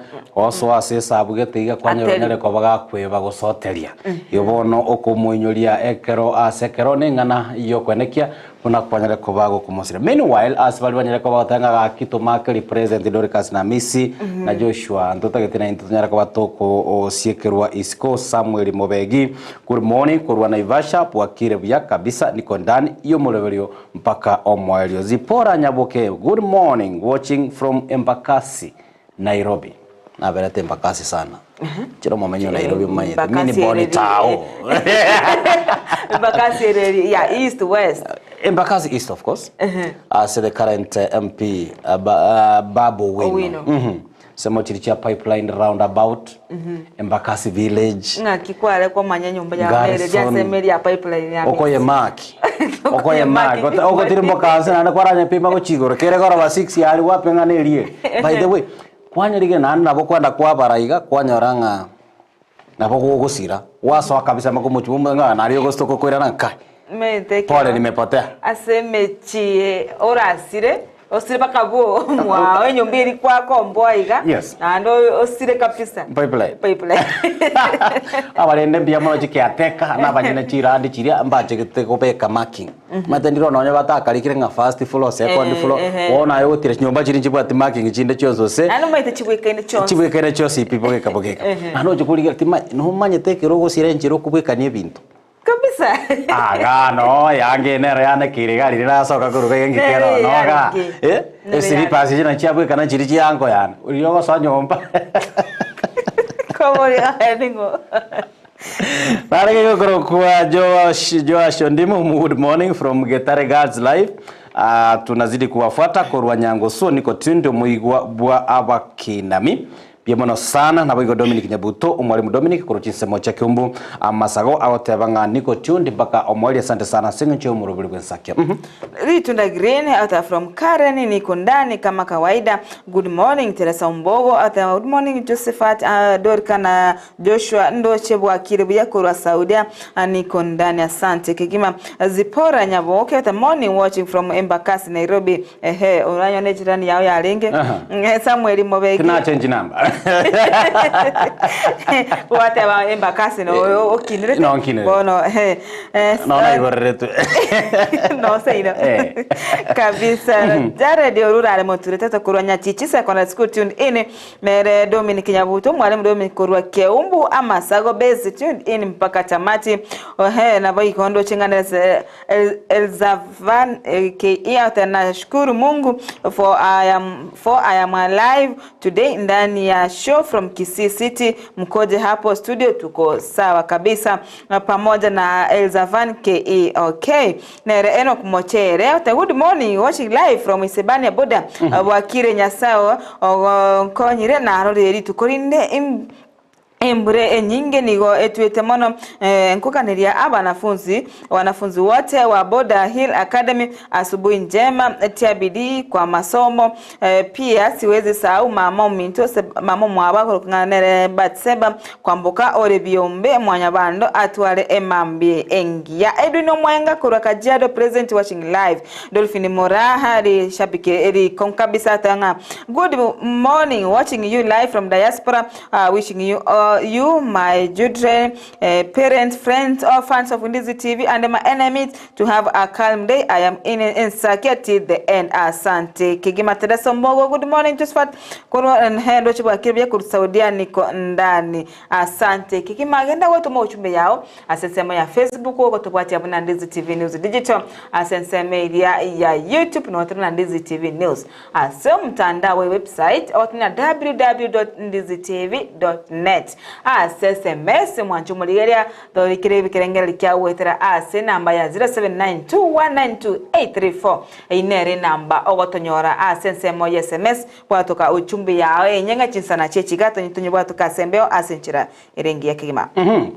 Osoa ase esabu gete iga kwanyora Ateri. onyare koba gakweba gosoteria. Igo bono okomoinyoria ekero ase ekero neng'ana y'okwenekia buna kwanyare koba gokomosira. Meanwhile, ase baria banyare koba bagoteba ng'a gaki tomake represent Dorcas na Amisi na Joshua ntotagete naintwe tonyare koba tokosiekerwa isiko. Samuel Mobegi, good morning korwa Naivasha, bwakire buya kabisa niko ndani y'omoroberio mpaka omoerio. Zipporah Nyaboke, good morning watching from Embakasi. Nairobi. Naberete Embakasi sana. Chire omomenyi o Nairobi omanyete. Mi ni Embakasi born ere tao. Embakasi ere ya east west. Embakasi East of course. Ase the current MP uh, Babu Owino. Owino. Mhm. Semo chiri chia pipeline roundabout. Embakasi village. Ng'aki kware komanya enyomba ya mere Garrison. riaseme ria pipeline ya Okoye maki. Okoye maki. Ogotirimboka ase naende kwaranyepima gochia igoro. Kere goroba 6 yari gwape ng'a nerie. By the way, kwanyarigire naende nabo kwenda kwabara iga kwanyora ng'a nabo gogosira. Gwasoa kabisa mpaka omochie bwa ng'a nario ogostoka okoirana nka. Mete Pole nimepotea. Ase emechie orasire osire mpaka bwo mwao enyomba eri kwakomboa iga Yes. naende osire kabisa. Pipeline. Pipeline. Abarende mbuya mono chikiateka na abanyene chirandi chiria mbachegete kobeka marking. Omanyete ndire nonye batakarikire ng'a first floor, second Eh, floor, ehe. bono aye ogotira chinyomba chiria nchibwati marking chinde chionsi gose Naende omanyete chibwekaine chionsi. chibwekaine chionsi pi bogeka bogeka. Ehe. Naende oche korigereria tima nomanyete ekero ogosira enchera okobwekania ebinto. Kabisa. Aga no yange nero yanekeire iga riria nasoka korwa iga ng'ike Nere ero noga. yarenge. Eh, Nere esilipas echi nachi chiabwekana chiri chiango yane. Riria ogosoa nyomba. Koboria aye ning'o. Narenge gokorokwa Joash Joash Ondimu good morning from Getare Girls Life. Uh, tunazidi kuwafuata korwa Nyangoso niko tunde omoigwa bwa abakinami Mbuya mono sana naboigo Dominic Nyabuto omwalimu Dominic korwa chinsemo chia Kiumbu amasago agoteba ng'a niko tuned mpaka omoerio asante sana ase eng'encho y'omoroberi bw'ensakia. Mhm. Ritunda Green ata from Karen niko ndani kama kawaida. Good morning Teresa Ombogo ata good morning Josephat uh, Dorka na Joshua ndoche bwakire buya korwa Saudia uh, niko ndani asante kegima. Zipora Nyaboke ata morning watching from Embakasi Nairobi Ehe, oranyone echirani yao yarenge. Aha. Eh, Samuel Mobeki. Tina change number. Gwateba embakasi no okinirete. No nkinirete. Bono eh eh, No naiboreretwe. no seino. Eh. Kabisa. Jared Orura moturete tokorwa Nyachichi Secondary School tuned in Nere Dominic Nyabuto mwalimu Dominic korwa Keumbu Amasago base tuned in mpaka tamati. Ohe nabo ikondo ching'ana Elzavan KE out and nashukuru Mungu for I am for I am alive today ndani ya show from Kisii City. Mkoje hapo studio? Tuko sawa kabisa na pamoja na Elzavan KE. Okay, nere Enoch Mochere out good morning watching live from Isebania border mm -hmm. Bwakire Nyasaye onkonyire narorire rituko rinde Embura enyinge nigo etwete mono nkokaneria abanafunzi wanafunzi wote wa Border Hill Academy asubuhi njema, tia bidii kwa masomo. Pia siwezi sahau mama ominto mama omwabo akorokwa nere Batseba kwamboka ore biombe mwanyabando atware emambia engiya. Edwin Omwenga korwa Kajiado present watching live. Dolphin Moraha rishabiki rikong'u kabisa atang'a good morning watching you live from diaspora uh, wishing you uh, you my children uh, parents friends all fans of Ndizi TV and my enemies to have a calm day I am in Ensakia till the end asante Kigima Teresa Mbogo good morning Josephat korwa nhendo chibwa kiribya kuru Saudia niko ndani asante Kigima agenda wetuma uchumbe yao ase ensemo ya Facebook ogotobwatia buna Ndizi TV News Digital ase ensemo eria ya YouTube noo tore na Ndizi TV News ase omotandao we website ogotumia www.ndizitv.net ase SMS mwanche omorigereria torikire ebikerengererio kiao goetera ase enamba ya 0792192834 eyio nere enamba ogotonyora ase ensemo ya SMS bwatoka uchumbe yao enye ng'a chinsana chie chigato tonyebwatoke ase embeo ase enchera ere engiya kegima.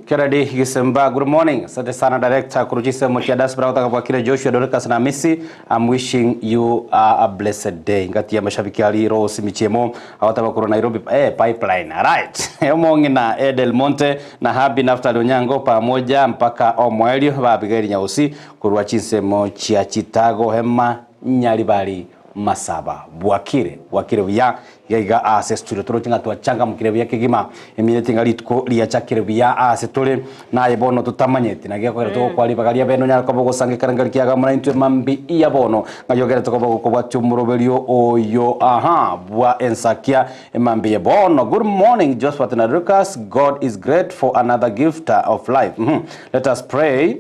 Kennedy Gisemba, good morning. Asante sana director korwa chisemo chia diaspora gotaka bwakire Joshua Dorcas na Hamisi. I'm wishing you a blessed day. Ngati ya mashabiki ali Rose Michiemo agotaba korwa Nairobi eh, pipeline. Right. Omong'ina Edel Monte na Habi Naftali Onyango pamoja mpaka omoerio ba Abigail Nyausi korwa chinsemo chia Chitago Hema Nyaribari. Masaba. Bwakire, bwakire buya iga iga aase studio toroche ng'a twachangamokire buya kegima, emineti ng'a rituko riachakire buya aase tore, naye bono totamanyeti naki gekogera togokwa ribaga ria bene onyare koba ogosanga ekerengerio kiago amo naintwe mambi ya bono, ng'ai ogerete koba gokobwatia omoroberio oyo aha bwa ensakia emambi eye bono. Good morning Josphat na Dorcas, God is great for another gift of life. Uhum. Let us pray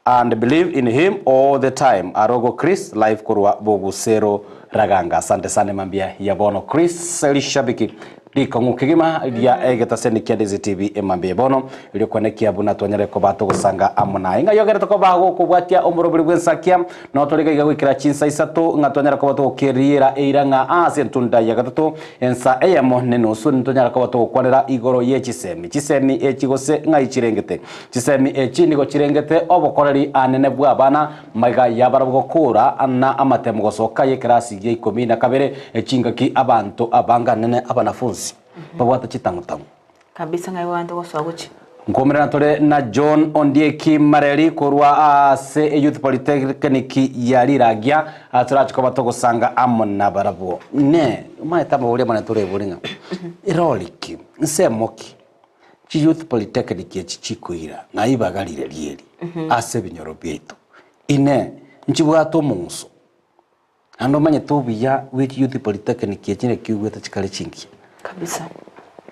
and believe in him all the time arogo Chris live korwa bogusero raganga asante sana emambia ya bono Chris rishabiki rikong'u kegima ria egetaseni kia Ndizi TV emambia ya bono erio kwenekia buna twanyare koba togosanga amo naye ng'a yogerete koba gokobwatia omoroberi bw'ensakia no tore iga iga goikera chinsa isato ng'a twanyare koba togokeriera eira ng'a ase entunda ya gatato ensa eyemo nenusu ntonyare koba togokwanera igoro ye chisemi chisemi echi gose ng'ai chirengete Chisemi echi nigo chirengete obokoreri anene bw'abana magega y'abarabwo gokoora na amatemo gosoka y'ekerasi gia ikomi na kabere, chingaki abanto abange anene abanafunsi babwate chitang'u-tang'u. Kabisa ng'ai gwanto gosoa gochia. Nkomerana tore na John Ondieki Mareri korwa ase Youth Polytechnic ya Riragia, torache koba togosanga amo nabarabwo. Inee, omanyete amabori amanene torebori ng'a erori ki, nsemo ki? Chi youth polytechnic echi chikoira ng'a ibaga rire rieri ase ebinyoro biaito. Inee, nchibwate omong'uso? Naende omanyete obuya bwe chi youth polytechnic echi naki oigwete chikare chingiya. Kabisa.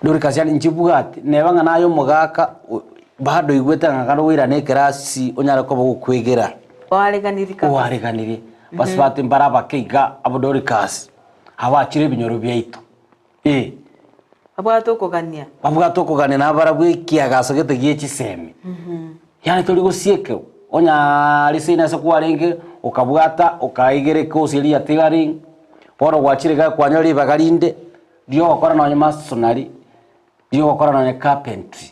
Dorcas yaani nchibwate, neba ng'a naye omogaka o- bado oigwete ng'a kare oirane ekerasi onyare koba ogokwegera. Oareganirie kabisa. Oareganirie. Basubati mbare abake iga abwo Dorcas, abachire ebinyoro biaito. Ee. Babwate okogania. Babwate okogania nabarabwo ekiagaso gete gie chisemi. Yaani tori gosiekerwa, onyaare seino ase kwarenge, okabwata, okaigera ekosi eria ya tailoring, bono gwachire iga kwanyora ribaga rinde, riogokora nonye masonary, riogokora nonye carpentry,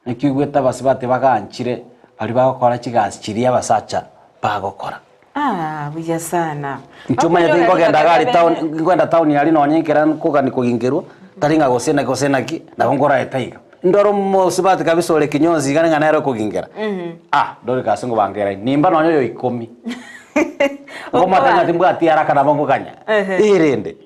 naki oigwete abasubati baganchire baria bagokora chigasi chiria abasacha bagokora. Ah, buya sana. Inche omanyete Bakonyora nkogenda ribaga iga aria town, bene. nkogenda town aria nonye ekero nkogani kogingerwa, tari ng'a gose naki gose naki, nabo nkoraeta iga. Ndore omosubati kabisa ore kinyonsi iga ng'a nere okogingera, ah, Dorcas ngobangera inde, nimba nonye oyo ikomi. Nkomotebia ng'a timbwati haraka nabo nkoganya, erende.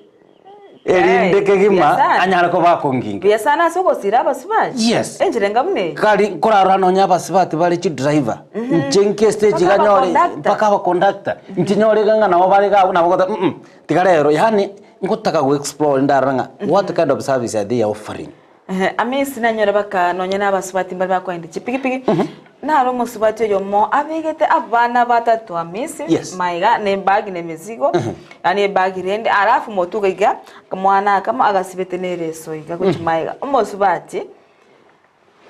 Erinde Hey, kegima buya sana. anyare koba akonginge. Buya sana ase ogosira abasubati. Yes. Enchera enga buna eye. Kari nkorarora nonya abasubati bare chidriver inche nke stage Mpaka iga nyore abaconductor. mpaka abaconductor inche nyore iga ng'a nabo bare iga abwo nabo goteba mm tiga rero yaani ngotaka go explore ndarora ng'a what kind of service are they offering. Ehe, Amisi nanyore baka nonya na abasubati mbare bakoenda chipigipigi, naro omosubati oyomo abegete abana batato Amisi, Yes. maiga na ebag na emesigo, yaani ebag rende alafu motuko iga, mwana akamo agasibete na ereso iga gochia maiga. Omosubati,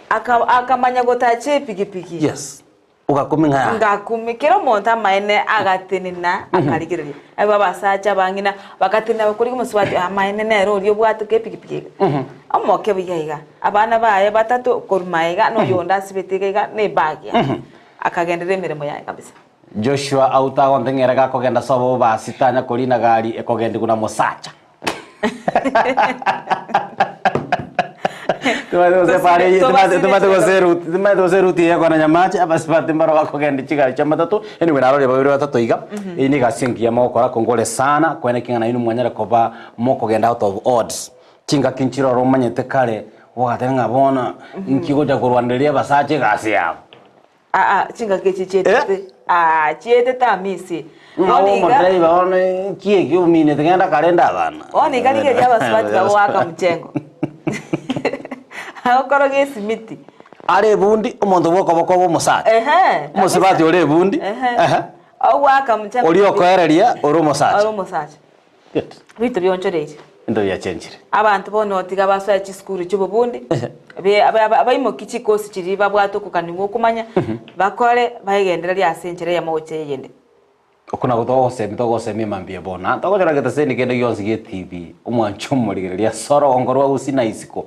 aka akamanya gotacha epigipigi. Yes. Ogakumia ng'a yaya. Ngakumia, kera omonto amaene agatenena akarigereria. Abwo abasacha abang'ina bagatenena bakorigia omosubati, amaene nere oria obwate epigipigi iga. Omoke buya iga, abana baye batato korwa magega na oyonde asibete iga iga na ebag yaye. Akagenderera emeremo yaye kabisa. Joshua auta agonte ng'ere gakogenda sobo bobasi tanya korina gari ekogendigwa na mosacha. Timanyete gose eruti eye ekona Nyamache, abasubati mbaro bakogenda chigari chia matatu, anyway narorire babere batato iga, eyio nigo egasi engiya mogokora kongore sana, kwene ki ng'a nainwe mwanyare koba mokogenda out of odds. Chingaki nchiroro omanyete kare, ogateba ng'a bono nki gocha korwanereria abasacha egasi yabo. Aa, chingaki echi chietete, aa, chietete amisi. Ng'a Bono iga, omodriver bono nki eki ominete genda karende abana. bono iga rigereria abasubati bagoaka mchengo. Agokoroga esimiti. Are ebundi, omonto bwa okoboko bwa omosacha. Ehe, Omosubati kabisa. ore ebundi, Ehe. ehe, Ogoaka mchengo. oria okoereria ore omosacha. Ore omosacha. Good. Ebinto bionchoreire. Ebinto biachenchire. Abanto bono tiga basoe chisukuru chi'obobundi, be- aba- aba- abaimoki chikosi chiria babwate okoganigwa okomanya, bakore baegendererie ase enchera eyemo gochia eyende. Okwo nabo togosemia togosemia mambia bono. Togochora getaseni kende gionsi gie TV, omwancho omorigereria ase orogongo rwa gusii na isiko.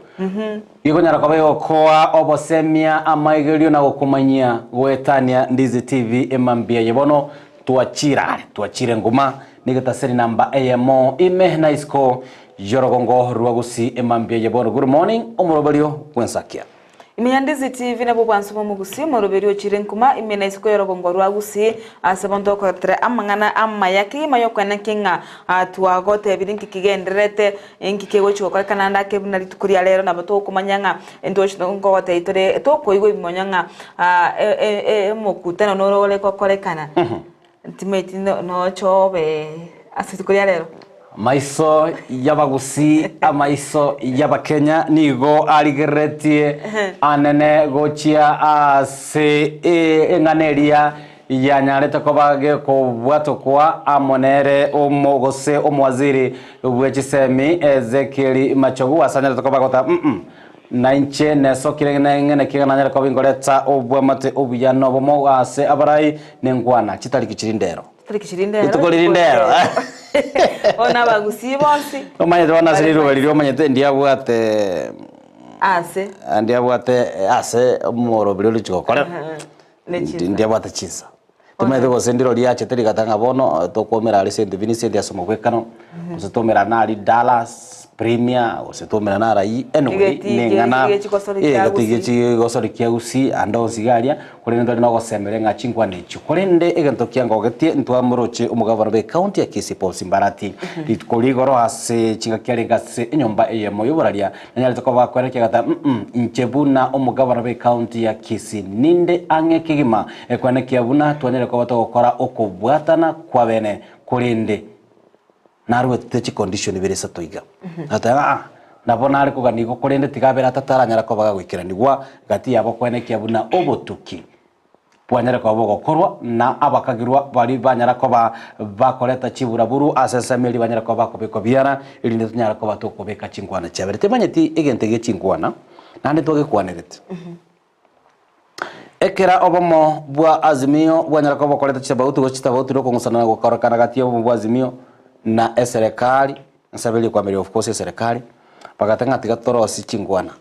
Gekonyara koba egokoa obosemia, amaigerio na gokomanyia goetania Ndizi TV emambia eye bono twachire are, twachire nguma negetaseni namba eyemo ime na isiko yorogongo rwa gusii emambia eye bono. Good morning omoroberio bwensakia. Ime ya Ndizi TV nabwo bwanso bw'omogusii omoroberi ochire nkuma ime na isiko y'orogongo rwa Gusii ase bonto okoretera amang'ana amaya kegima y'okwenenkia ng'a twagotebire nki kigendererete nki kegochi gokorekana ande ake buna rituko ria rero nabo tokomanya ng'a ntochi nkogotebia tore tokoigwa ebimonyo ng'a omokutano noro ore gokorekana ntimaeti nochobe ase rituko ria rero. Amaiso y'abagusii, amaiso y'abakenya nigo arigereretie anene gochia ase eng'ana eria yanyarete koba gekobwatokwa amo nere omo gose omowaziri bwe chisemi Ezekiel Machogu ase anyarete koba agoteba mm nainche nesokire neng'ene ki nanyare koba ingoreta obwamate obuya nobomo ase abarai nengwana chitariki chiri ndero. Chitariki chiri ndero. Rituko riri ndero. Bono abagusii bonsi. Omanyete bono ase riruba riria omanyete ndiabwate Ase. ndiabwate ase omoroberi ore gochia gokora. Ne chinsa. Ndiabwate chinsa. Tomanyete gose ndiro riachete rigata ng'a bono tokoumera aria St Vincent ase omogwekano, gose toumerane aria Dallas Premier, gose toumerane aria anyway Egetii neng'ana gechi gosori kia egetii Gusii. gechi gosori kia Gusii ande onsi iga aria, korende ntore nogosemeria ng'a chinkwana echio. Korende egento kiangogetie ntwamoroche omogabana bwe ecounty ya Kisii Paul Simbarati rituko rigoro ase chingaki arenge ase enyomba eyemo y'oboraria Nanyarete koba akwerekia agoteba, Mm-mm, inche buna omogabana bw'ecounty ya Kisii ninde ang'e kegima ekwenekia buna twanyare koba togokora okobwatana kwabene, korende naruete chicondition ibere isato iga. Agateba aa, nabo nare kogania igo korende tiga abere atato aranyare koba gagoikeranigwa gati yabo kwenekia buna obotuki. Bwanyare koba bogokorwa, na abakagirwa baria banyara koba bakoreta chiburaburu ase ensemo eria banyare koba bakobekwa biara, erinde tonyare koba tokobeka chinkwana chiabere. Timanyeti egento gie chinkwana, naende twagekwanerete. Ekera obomo bwa Azimio bwanyara koba bokoreta chitabauti gose chitabauti na okong'usana na gokorekana gati y'obomo bwa Azimio na eserekari, nsaberie kwamiria of course eserekari, bagateba ng'a tiga torosie chinkwana.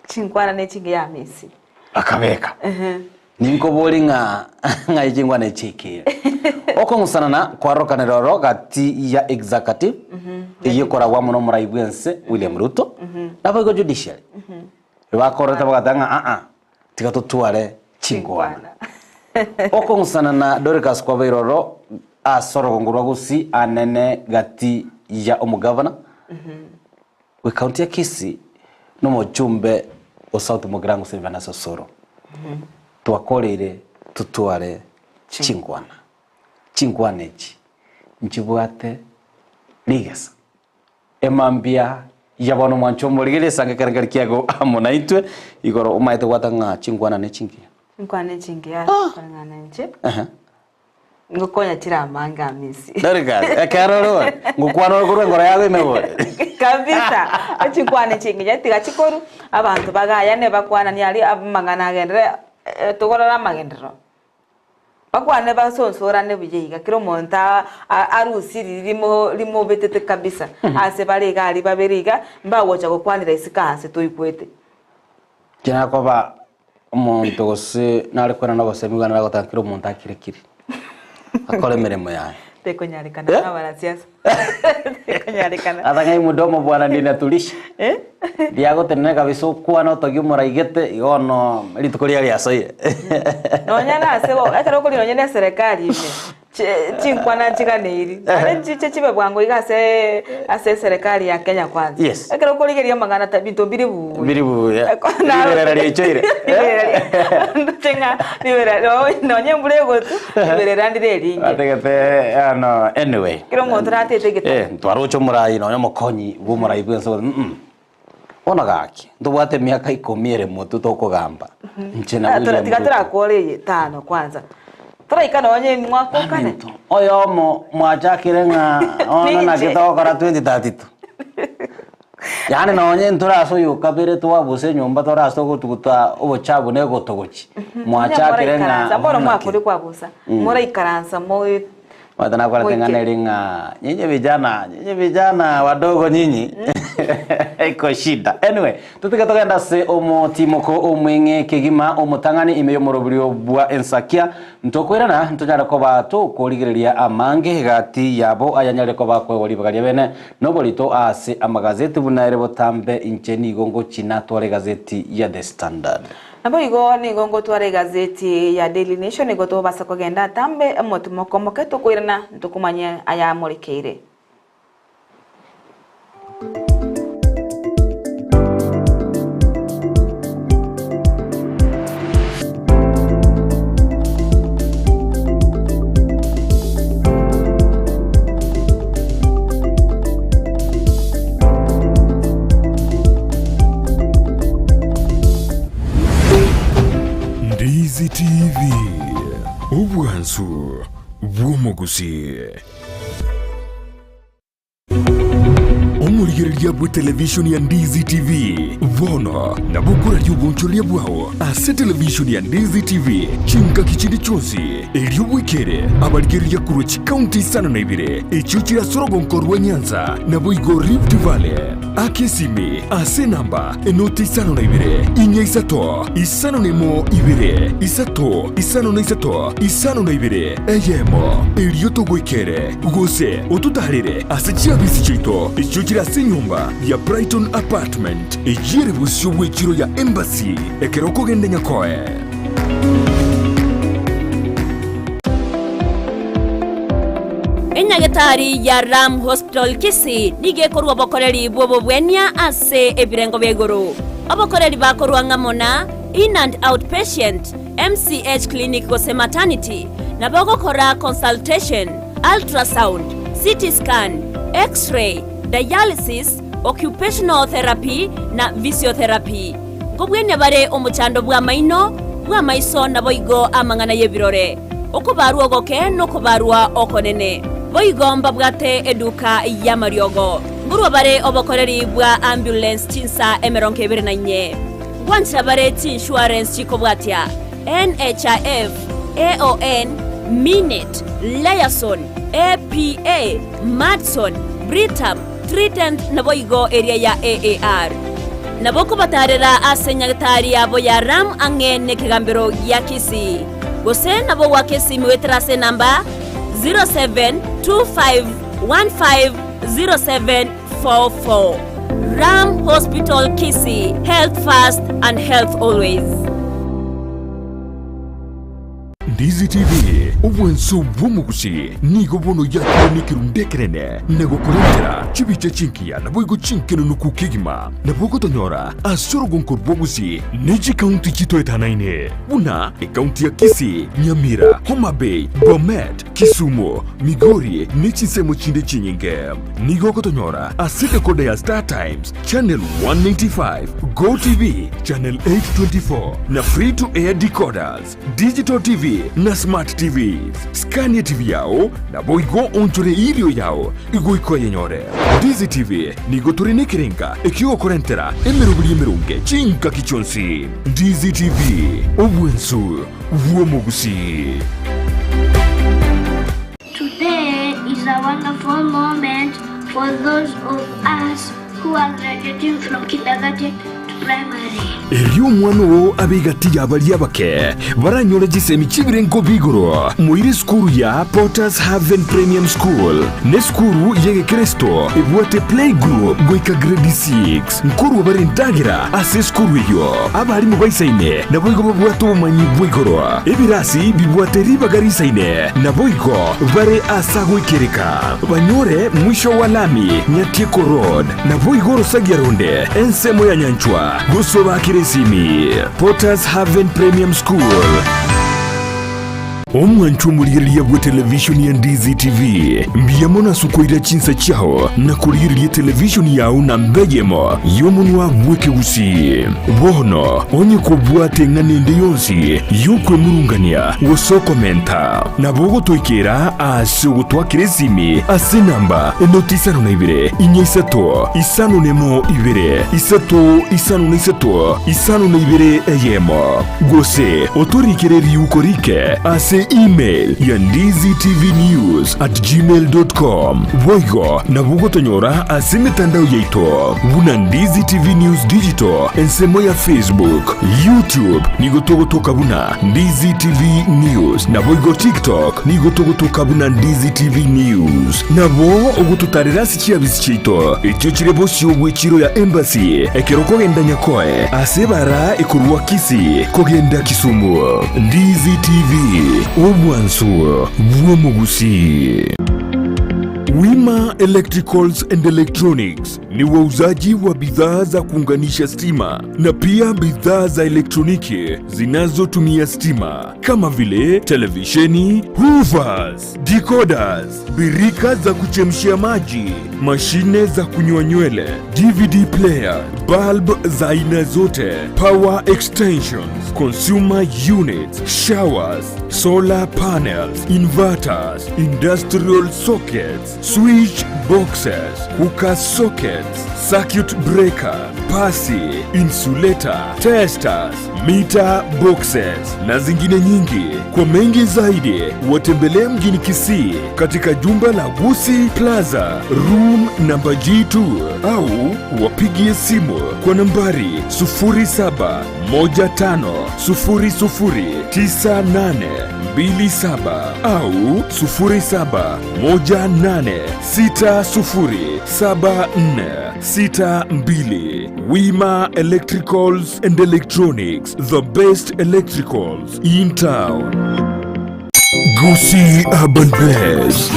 Chinkwana ne chingiya amisi. Akabeka. Ninkobori ng'a ng'ai chinkwana echi chiaikeire. Okong'usanana kwarokanire oro gati ya executive eyio ekoragwa amo nomorai bw'ense William Ruto naboigo judiciary. Bakorete bagateba ng'a aa tiga totware chinkwana. Okong'usanana Dorcas kwabeire oro ase orogongo rwa Gusii anene gati ya omogavana Bw'ecounty ya Kisii na omochumbe o South Mugirango Silvanus Osoro twakoreire totware chinkwana. Chinkwana echi nchibwate rigesa. Emambia ya bono mwanche omorigereria esange ekero nkeri kiago amo naintwe igoro omaete gwata ng'a chinkwana ne chingiya. Chinkwana ne chingiya koreng'ana inche. Ngokonya chire amange amisi. Dorcas, ekero ore ore, ngokwana ore korwa engoro yago ime bori. Kabisa, chikwane chinginya tiga chikoru, abanto bagayane bakwanani aria amang'ana agenderere eh, togorore amagenderero. Bakwane basonsorane buya iga, kera omonto a- a- arusie riria rimo rimobetete kabisa, ase bare iga aria babere iga, mbagocha gokwanera isiko ase toigwete. Kera koba Omonto gose nare kwerana obosemi bwane nagotaka kera omonto akire kiri, akore emeremo yaye. Tekonyarekana Eh? buna abanasiasa. Tekonyarekana. Ata ng'ai mudomo bwana ndinatulisha. Eh? Ndiagotenena kabisa okwane otogie omoraigete igo bono rituko riria riasoire. Nonya nase bo ekero okorina nonya na eserekari ime, Chinkwana nchiganeiri, naende nchiche chibe bwango iga ase ase eserekari ya Kenya Kwanza. Yes. Ekero okorigereria amang'ana ta binto mbire buya. Biri buya. Naro- Riberera riaichoire. Riberera ndoche ng'a riberera nonye embura egotwa, riberera ndire eringe. Atagete ano anyway. Kera omonto natete egetabo. Eh, ntwaroche omorai nonya omokonyi bwa omorai bwense mm. Bono gaki, ntobwate emiaka ikomi ere motwe tokogamba, inche na Ah, William Tiga Ruto. torakore eye etano kwanza. Toraika nonye mwaka o kane. Aminto, oyomo mwachakire ng'a bono naki Ninche. togokora 2032. Yaani nonye ntore ase oyo kabere twabuse enyomba tore ase ogotuguta obochabu na egotogochi. Mwachakire ng'a Moraikaransa, bono bono naki. mwakore kwabusa. Moraikaransa moe Omanyete nakorete ng'a Moike. neri ng'a nyinyi vijana, nyinyi vijana wadogo nyinyi. Iko shida. Anyway, totige togende ase omotimoko omweng'e kegima omotang'ani ime y'omoroberio bwa ensakia. Ntokoirana ntonyare koba tokorigereria amange gati yabo ayanyare koba akoegwa ribaga ria bene noborito ase amagazeti buna ere botambe inche nigo ngochi natware egazeti ya The Standard. Naboigo nigo ngotwara egazeti ya Daily Nation nigo tobasa kogenda atambe omotimoko omoke tokoirana ntokomanye ayamorekeire. Ndizi TV, obwansu bw'omogusii. Omorigereria bw'etelevishoni ya Ndizi TV bono nabo okoraria obonchoreria bwao ase televishoni ya Ndizi TV chingaki chinde chionsi, erio bwekere abarigereria korwa chikaunti isano na ibere echio chire ase orogonko rwa Nyanza naboigo Rift Valley. Aka esimi ase enamba enoti isano na ibere, inya isato, isano na emo ibere, isato, isano na isato, isano na ibere, eyemo, erio togoikere, gose ototaarere ase chiabisi chiaito echio chire ase enyomba ya Brighton Apartment, eyio ere bosio bw'echiro ya Embassy, ekero okogenda Nyakoe. Enyagetari ya Ram Hospital Kisii nigo ekorua obokoreri bw'obobwenia ase ebirengo bia igoro. Obokoreri bakorua ng'amo na In and Out Patient, MCH Clinic gose Maternity, nabo ogokora consultation, ultrasound, CT scan, X-ray, dialysis, occupational therapy na physiotherapy. Nkobwenia bare omochando bw'amaino, bw'amaiso naboigo amang'ana y'ebirore, okobarwa ogoke nokobarwa okonene. Boigo mbabwate eduka y'amariogo. Nkorwa bare obokoreri bwa ambulance chinsa emerongo ebere na inye. Ngwanchera bare chiinsurance chikobwatia, NHIF, AON, Minet, Liaison, APA, Madison, Britam, Trident naboigo eria ya AAR. Nabo okobatarera ase nyagetari yabo ya Ram ang'e nekegambero gia Kisii. Gose nabo goaka esimi goetera ase enamba 0725150744. Ram Hospital Kisii, health first and health always. Ndizi TV, obwanso bw'omogusi, nigo bono yakire nekerundu ekenene na gokorentera chibicha chingiya naboigo chinkenunuku kegima. Nabo ogotonyora ase orogonko rw'obogusi ne chikaunti chitoetanaine buna ekaunti ya Kisii, Nyamira, Homa Bay, Bomet, Kisumu, Migori ne chinsemo chinde chinyinge. Nigo ogotonyora ase decoder ya Star Times, Channel 195, Go TV, Channel 824 na Free to Air decoders, Digital TV na Smart TVs. Skania TV yao naboigo onchore irio yao igoika oyenyore. Ndizi TV nigo tore nekerenga ekiogokorentera emeroberi emeronge chingaki chionsi. Ndizi TV, obwensu bw'omogusii. Today is a wonderful moment for those of us who are graduating from kindergarten to primary. Erio omwana oo abe egati y'abaria abake baranyore chisemi chi'ebirengo bi'igoro. Moire esukuru ya Potter's Haven Premium School nesukuru y'egekristo ebwate playgroup goika grade 6. Nkorua bare endagera ase esukuru eyio. Abarimu baisaine naboigo babwate obomanyi bwa igoro. Ebirasi bibwate ribaga risaine naboigo bare ase agoikereka. Banyore mwisho wa lami Nyatieko Road, naboigo orosagia ronde ensemo ya Nyanchwa gose obakere esimi. Potters Haven Premium School. Omwanchwa omorigereria bw'etelevishoni ya Ndizi TV, mbuya mono ase okoira chinsa chiao na korigereria etelevishoni yao namba eyemo y'omonwa bw'ekegusii. Bono onye kobwate eng'ana ende yonsi y'okwemurungania gose okomenta, nabo ogotoikera ase ogotwakera esimi ase enamba enoti isano na ibere, inya isato, isano nemo ibere, isato, isano na isato, isano na ibere eyemo. Gose otorikere riuko rike ase. ase email ya ndizitvnews at gmail dot com. Boigo nabo ogotonyora ase emetandao yaito buna Ndizi TV News Digital ensemo ya Facebook, YouTube nigo togotoka buna Ndizi TV News naboigo TikTok nigo togotoka buna Ndizi TV News. Nabo ogototarera ase chiabisi chiaito echio chire bosio bw'echiro ya Embassy ekero okogenda Nyakoe ase ebara ekorwa Kisii kogenda Kisumu. Ndizi TV, obwansu bw'omogusii. Wima Electricals and Electronics ni wauzaji wa bidhaa za kuunganisha stima na pia bidhaa za elektroniki zinazotumia stima kama vile televisheni, hoovers, decoders, birika za kuchemshia maji, mashine za kunyoa nywele, DVD player, bulb za aina zote, power extensions, consumer units, showers, solar panels, inverters, industrial sockets, switch boxes, cooker sockets, circuit breaker, pasi, insulator, testers, meter boxes na zingine nyingi. Kwa mengi zaidi watembelee mjini Kisii katika jumba la Gusii Plaza room namba G2 au wapigie simu kwa nambari 0715009827 au 0718607462. Wima Electricals and Electronics, the best electricals in town. Gusii Urban Blaze.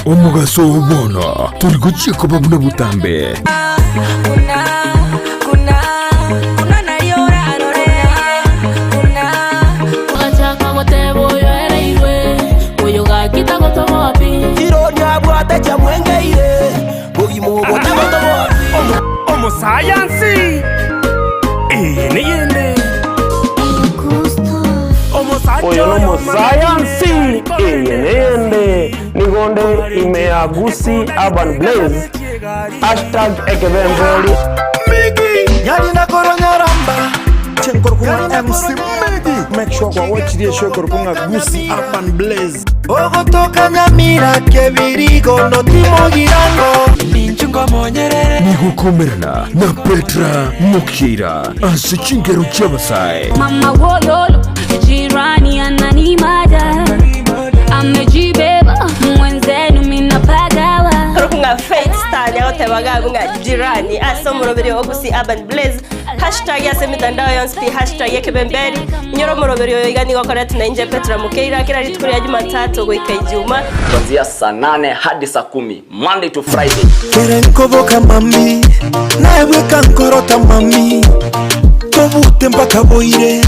Omogaso oo bono tori gochia koba buna botambe. Omosayansi eye neyende. Oyo nomosayansi eye neyende. Nigo nde ime ya Gusii Urban Blaze hashtag ekebemberi. Make sure kwa watch the show korkunga Gusii Urban Blaze. Ogotoka Nyamira kebirigo notimogirango Nigokomerana na Petra Mokeira ase chingero chi'abasae. Mama wololo jirani ananimada amejibeba mwenzenu minapagawa Korkunga Faith Star nyagotebaga abwo ng'a jirani ase omoroberi o Gusii Urban Blaze hashtag ase emitandao yonsi pi hashtag ekebemberi inyore omoroberi oyo iga nigo okoretwe nainche Petra Mokeira kera rituko ria Jumatatu goika Ijuma. Kuanzia saa nane hadi saa kumi Monday to Friday. Kere nkoboka mami, naye bweka nkorota mami, tobute mpaka boire,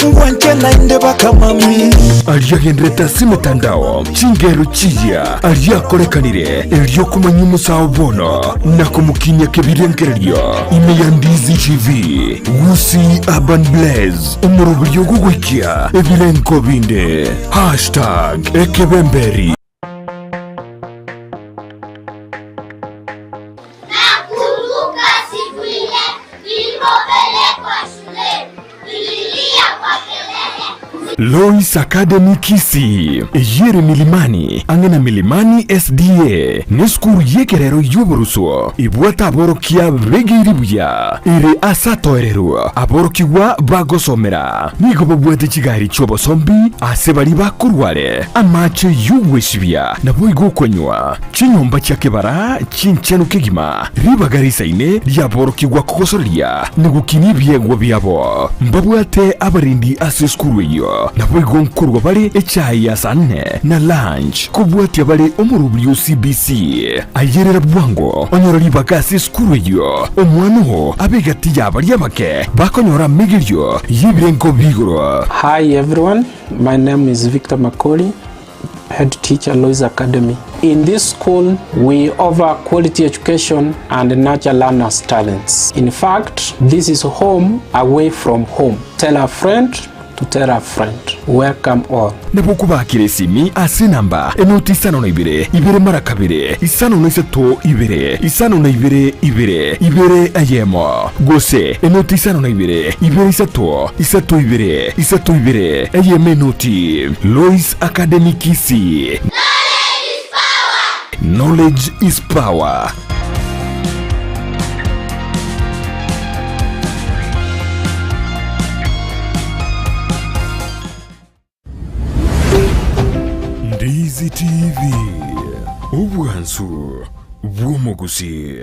ngwanche naende baka mami. Aria agenderete ase emetandao, chingero chiria aria akorekanire erio komanya omosao bono na komokinyia kebirengererio ime ya Ndizi TV, Gusii Urban Blaze, omoroberio ogogoikia ebirengo binde. Hashtag ekebemberi. Nakumbuka siku ile nilipopelekwa shuleni, nililia kwa kelele. Lois Academy Kisii, eyio ere Milimani, ang'e na Milimani SDA, nesukuru y'ekerero y'oborusuo ebwate aborokia begeire buya, ere ase atoereru aborokigwa bagosomera. Nigo babwate chigari chi'obosombi ase baria bakorwa are, amache y'ogwesibia, naboigo okonywa. Chinyomba chia kebara chinchenu kegima, ribaga risaine riaborokigwa kogosoreria na gokinia ebiegwa biabo. Mbabwate abarendi ase esukuru eyio, naboigo nkorwa bare echae ya saa nne na lunch, kobwatia bare omorobiri o CBC. Ayerera bwango onyore ribaga ase esukuru eyio, omwana oo abe egati y'abaria abake bakonyora amegerio y'ebirengo bi'igoro. Hi everyone, my name is Victor Makori, head teacher Lois Academy. In this school, we offer quality education and nurture learners' talents. In fact, this is home away from home. Tell a friend to tell a friend. Welcome all. Nabo okobakera esimi ase enamba enoti isano na ibere, ibere mara kabere, isano na isato ibere, isano na ibere ibere, ibere eyemo, gose enoti isano na ibere, ibere isato, isato ibere, isato ibere, eyemo enoti. Lois Academy Kisii. Knowledge is power. Ndizi TV, obwansu bw'omogusii.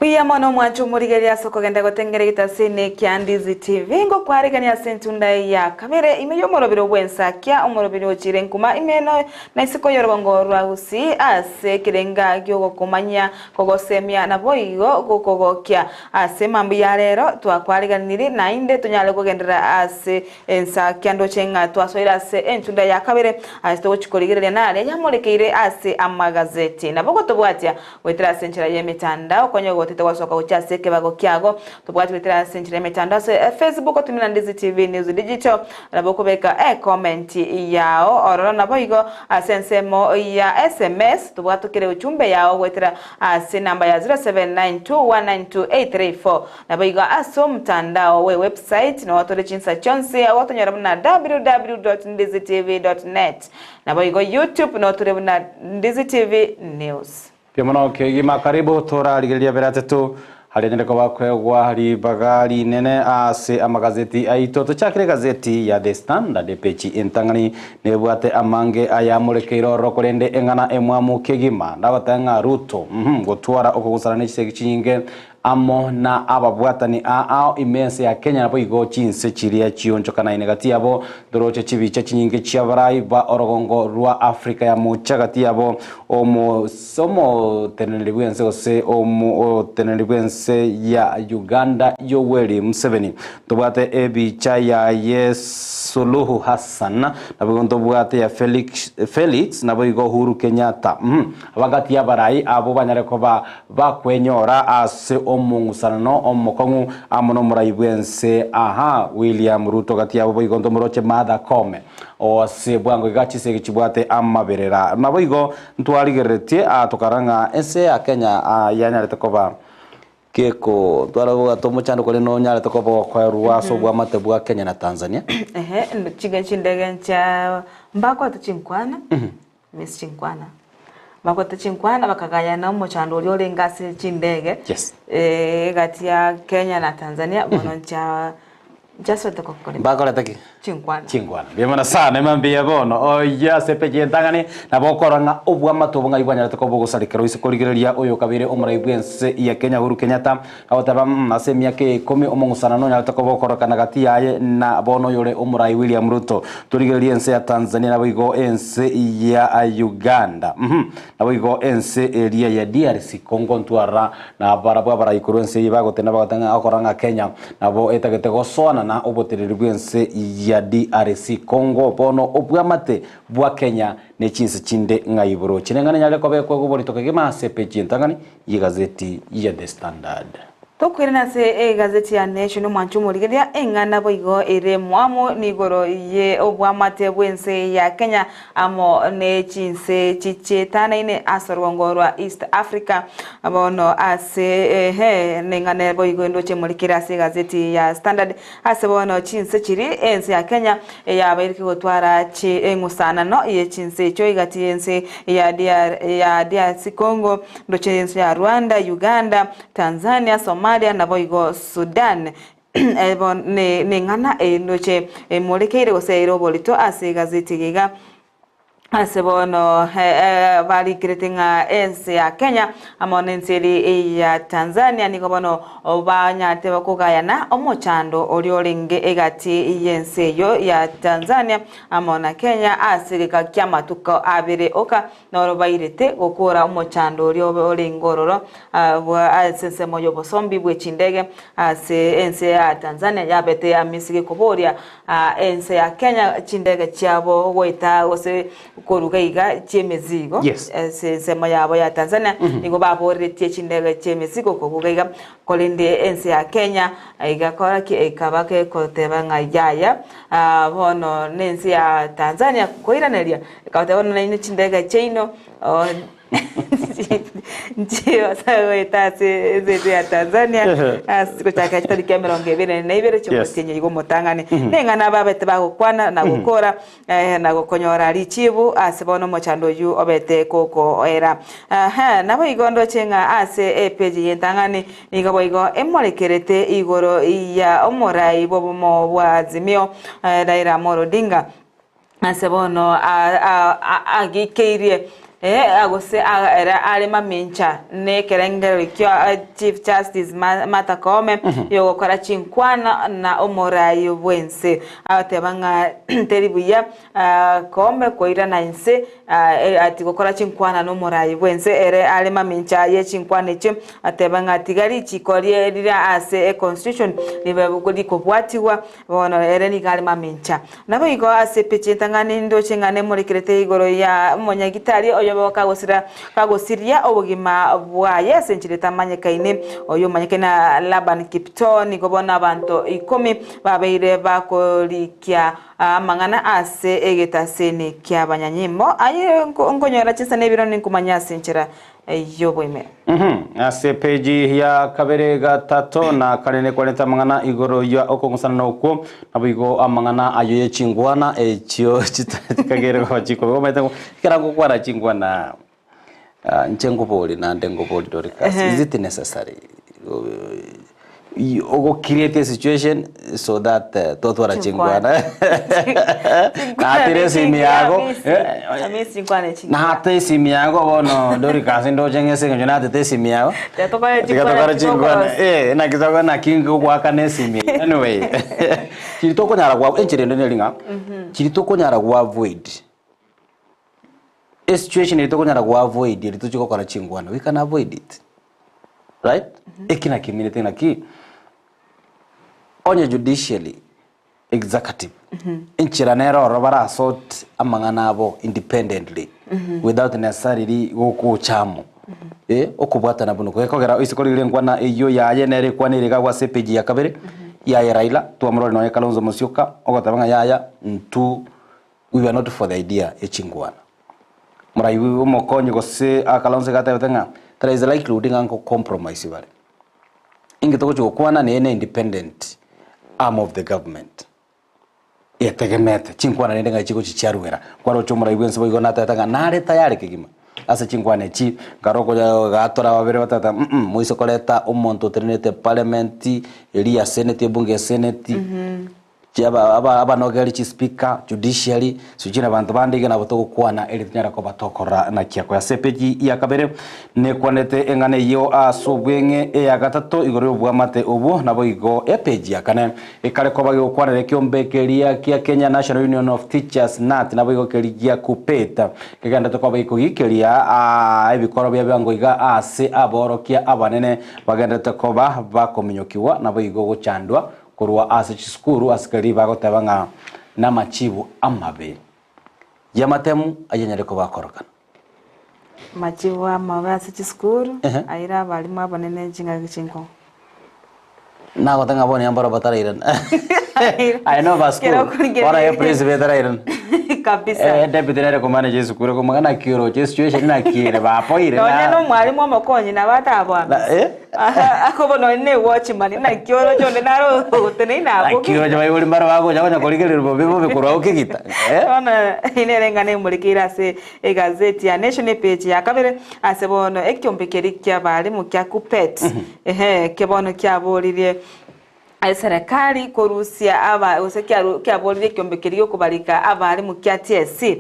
Buya mono omwancho omorigereria ase okogenda gotengera egetasini kia Ndizi TV ngokwarigania ase entunda ya kabere ime y'omorobiro bw'ensakia omorobiro ochire nkuma ime no na isiko y'orogongo rwa Gusii ase ekerenga gi'ogokomanyia kogosemia naboigo gokogokia ase mambia ya rero twakwariganirie naende tonyare kogenderera ase Ensakia ndoche ng'a twasoire ase entunda ya kabere, ase togochia korigereria naria yamorekeire ase amagazeti. Nabo gotobwatia goetera ase enchera y'emetandao, konya ogotete gwasoka gochia ase ekebago kiago, tobwati goetera ase enchera y'emetandao ase Facebook otumire na Ndizi TV News Digital, nabo okobeka ecomment yao ororo naboigo ase ensemo ya sms tobwatokere ujumbe yao goetera ase enamba ya 0792192834. Naboigo ase omotandao we website noo tore chinsa chionsi agotonyora buna www.ndizitv.net. Naboigo YouTube noo tore buna Ndizi TV News. Mbuya mono kegima karibu torarigereria berateto aria nyare koba kwegwa ribaga rinene ase amagazeti aito. Tochakere egazeti ya The Standard epeji entang'ani nebwate amange ayamorekeire ororo korende eng'ana emwamu kegima ndagoteba ng'a Ruto uhum gotwara okogusana ne chisegi chinyinge Amo na ababwatani aa ao ime ense ya Kenya naboigo chinse chiria chionchokanaine gati yabo, ndoroche chibicha chinyinge chi'abarai ba orogongo rwa Afrika ya Mocha gati yabo omoteneneri bw'ense gose omoteneneri bw'ense ya Uganda Yoweri Museveni. Ntobwate ebicha yaye Suluhu Hassan, naboigo ntobwate ya Felix, Felix naboigo Uhuru Kenyatta. Abagati y'abarai abwo banyare koba Bakwenyora ase omong'usanano omokong'u amo nomorai bw'ense aha William Ruto gati yabo boigo ntomoroche Martha Koome oo ase bwango iga chisegi chibwate amaberera. Naboigo ntwarigereretie aa tokarora ng'a ense ya Kenya yanyarete koba geko ntwarabwate omochando korende nonyarete koba okoerwa ase obwamate bwa Kenya na Tanzania. Ehe, chindege nchia mbakwate chinkwana. Miss Chinkwana. Bagoeta chinkwana bakagayana omochando oria orenge ase chindege Yes. eh, egati ya Kenya na Tanzania bono ncha nchasoete gokora Mbakorete ki? chinkwana. Chinkwana. Mbuya mono sana ema mbuya bono. Oyio ase epeji entang'ani nabo okorora ng'a obwamate obo ng'ai bwanyarete koba ogosarekera oise korigereria oyo kabere omorai bw'ense ya Kenya Uhuru Kenyatta agoteba mm ase emiaka eye ikomi omong'usana nonyarete koba okorokana gati yaye na bono oyore omorai William Ruto. Torigererie ense ya Tanzania naboigo ense ya Uganda uhum naboigo ense eria ya DRC Congo ntwarora nabarabwo abarai korwa ense eye bagotena bagoteba ng'a okorora ng'a Kenya nabo etagete gosoanana obotereri bw'ense ya DRC Congo bono obwamate bwa Kenya ne chinse chinde ng'ai boroche neng'ana enyare koba ekoegwa oborito kegima ase epeji entang'ani y'egazeti ya The Standard. Tokoirana ase egazeti ya Nation omwancho omorigereria eng'ana boigo ere mwamu nigoro ye obwamate bw'ense ya Kenya amo ne chinse chichietanaine ase orogongo rwa East Africa bono ase ehe neng'ana boigo endoche emorikire ase egazeti ya Standard ase bono chinse chiri ense ya Kenya eyabaire kegotwara chi eng'usanano ye chinse echio egati y'ense ya DR ya DRC Congo ndoche y'ense ya Rwanda, Uganda, Tanzania, Somalia naboigo Sudan. Ebo neng'ana endoche emorekeire gose ere oborito ase egazeti eye iga. Ase bono barikerete ng'a ense ya Kenya amo nense eria ya Tanzania nigo bono banyarete kogayana omochando oria orenge egati y'ense eyio ya Tanzania amo na Kenya ase egeka ki'amatuko abere oka noro bairete gokora omochando oria orenge ororo ase ensemo y'obosombi bwe chindege ase ense ya Tanzania yabete yamisi gekoboria Ense ya Kenya chindege chiabo goeta gose koruga iga chi'emezigo Yes. ase ensemo yabo ya Tanzania nigo baboreretie chindege chi'emezigo kobuga iga korende ense ya Kenya igakora ki ekaba gegoteba ng'a yaya bono nense ya Tanzania koiraneria ekabatebia bono nainwe chindege chiaino Nchibaasa goeta ase ense yaito ya Tanzania ase gochaka chitariki emerongo ebere na ibere chi'omotienyi oiga omotang'ani. Neng'ana babete bagokwana na gokora na gokonyora richibu ase bono omochando oyio obete gokoera. Naboigo ndoche ng'a ase epeji y'entang'ani nigo boigo emorekerete igoro ya omorai bw'obomo bwa Azimio Raila Amolo Odinga. Ase bono agikeirie, gose ere are mamincha nekerengererio kia Chief Justice Martha Koome yogokora chinkwana na omorai bw'ense. Agoteba ng'a teri buya Koome koirana inse ati gokora chinkwana nomorai bw'ense ere are mamincha ye chinkwana echio. Ateba ng'a tiga richiko rire ase econstitution ribe rikobwatigwa Bono ere nigo are mamincha. Naboigo ase epicha entang'ani ndoche ng'a nemorekerete igoro ya omonyagitari oyobo kagosira kagosiria obogima bwaye ase enchera etamanyekaine. Oyo omanyekaine na Laban Kiptoo nigo bono abanto ikomi babeire bakorikia amang'ana ase egetaseni ki'abanyanyimbo. Aye nkonyora chinsa na ebiro ninkomanye ase enchera y'oboime. Ase epeji ya kabere gatato na kane nekwanete amang'ana igoro ya okong'usanana okwo, naboigo amang'ana ayio ye chingwana echio chikagere koba chikobe. Omanyete ng'o ekero ngokwana chingwana inche nkobori naende nkobori Dorcas, is it necessary ogo create a situation so that totwara chingwana natire esimi yago nate esimi yago bono Dorcas ndoche ng'a ase eng'encho natete esimi yago tiga tokore chingwana eh naki tokore naki ngogoakana esimi eye anyway chiri tokonyara gwa enchera ende neri ng'a chiri tokonyara go avoid esituation eri tokonyara go avoid eri tochia gokora chingwana we can avoid it. Right? Eki nakiminete naki onye judicially executive enchera nere ororo barasort amang'ana abo independently without necessarily gokocha amo eh, okobwatana buna okwo. Gekogera ase korigereria enkwana eywo yaye nere ekwana ere iga agwo ase epage ya kabere yaye Raila, twamorora nonye Kalonzo Musyoka ogoteba ng'a yaya intwo we were not for the idea ya chingwana. Moraigwe omokonyi gose Kalonzo iga atebete ng'a there is a likelihood ng'a nko compromise bare. Inki togochia gokwana neye ne independent arm of the government etegemete chinkwana rende ng'a chigochia chiarwera. Kwaroche omorai bwensi boigo natebete ng'a nare tayari kegima ase chinkwana echi nkare okonya gatora babere batata mm moise koreta omonto otenenerete parliament eria ya senate ebunge ya senate. Abanogeri, chispeaker, judiciary, sijui na abanto bande iga nabo togokwana eri tonyare koba tokorora naki akoya. Ase epeji ya kabere nekwanete eng'ana eyio ase obweng'e eya gatato igoro y'obwamate obwo, naboigo epeji ya kane ekare koba gegokwanera ekiombe keria kia Kenya National Union of Teachers, KNUT, naboigo keria gia KUPPET kegenderete koba gekogikeria ebikoro bia bwango iga ase aborokia abanene bagenderete koba bakominyokigwa naboigo gochandwa Korwa ase chisukuru asikari bagoteba ng'a namachibu amabe y'amatemu ayanyare koba akorokana. Amachibu amabe ase chisukuru aire abalimu abanene chingaki chinkong'u. Nagoteba ng'a bono mbaro batarairana. Aye noba Kero school, okorigereria- bono aye principal etarairana. Kabisa. Eh, deputy nere komanage esukuru okomoka naki oroche esituation naki ere bapoire Nonya na omwalimu omokonyi nabo ataboa. Na- eh? Akoba nonya ne watchman naki oroche onde naro ogoteneine abwo. Naki oroche baibori mbaro bagocha konya korigereria bobe bobe korwa agwo kegita eh? Bono nere eng'ana emorekeire ase egazeti ya Nation epage ya kabere ase bono ekiombe keria ki'abalimu kia Kuppet ehe eke bono kiaboririe Eserekari korusia aba gose kiaru kiaboririe ekiombe keria giokobarika abalimu kia TSC.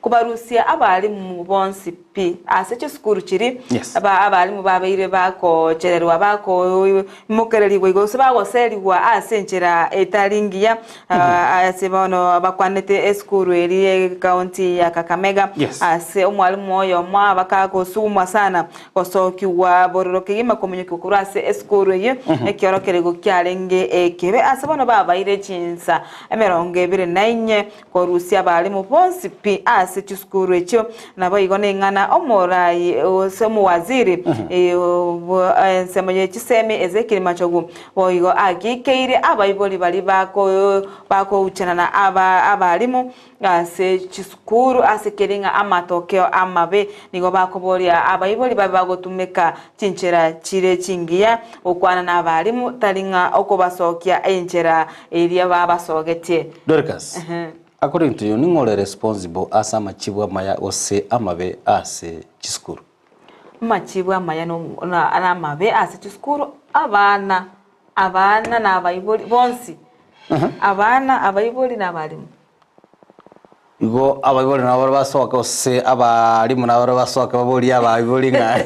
Kobarusia abalimu bonsi pi ase chisukuru chiria Yes. aba abalimu babeire bakochererwa bakoimokererigwa igoro gose bagoserigwa ase enchera etari ngiya ase bono bakwanete esukuru eria ye county ya Kakamega Yes. ase omwalimu oyomo abakagosugumwa sana gosokigwa bororo kegima kominyokiwa korwa ase esukuru eyio ekiorokererigwa kiarenge ekebe ase bono babaire chinsa 24 korusia abalimu bonsi pi ase chisukuru echio. Nabo igo neng'ana omorai ase omowaziri ensemo ya chisemi Ezekiel Machogu boigo agikeire abaibori bari bako bakouchana na aba abalimu ase chisukuru ase keri ng'a amatokeo amabe nigo bakoboria abaibori babe bagotumeka chinchera chire chingiya gokwana na abalimu tari ng'a okobasokia enchera eria babasogetie. Dorcas, according to you, ning'ore responsible ase amachibu amaya gose amabe ase chisukuru? Amachibu amaya no- na na amabe ase chisukuru, abana abana na abaibori bonsi, abana, abaibori na abalimu. Igo abaibori nabo bare basoke gose abalimu nabo bare basoke baborie abaibori ng'a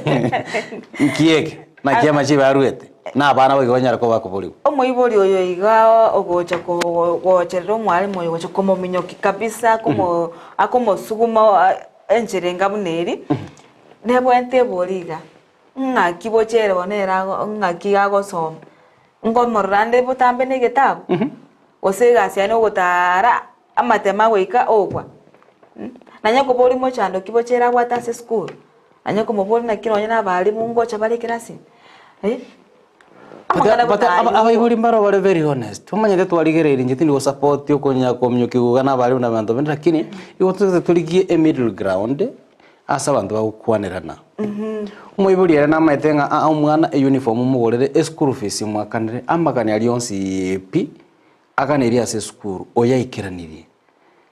nki eke? Naki amachibu aruete? Na abana boigo banyare koba bakoborigwa. Omoibori oyo iga ogocha gocherera omwalimu oyo gocha komominyokia kabisa akomo akomosuguma enchera enga buna eri, nebwente ebori iga, ng'aki bochere bono ere ago ng'aki agosoma, nkomorora ande botambe na egetabu, gose egasi yaye na ogotara amatemo agoika ogwa, nanye koboria mochando ki bochere abwate ase esukuru, nanye komoboria naki nonye na abalimu ngocha bare ekerasi ime, amang'ana But buna aywo. abaibori mbaro bare very honest, omanyete twarigereiri inche tindi gosupport okonya kominyokiwa iga na abalimu na abanto bande lakini igo totagete torigie emiddle ground ase abanto bagokwanerana. Omoibori ere namaete ng'a aa omwana euniform omogorere, eschool fees mwakanere, amagani aria onsi pi, aganerie ase esukuru, oyaikeranirie.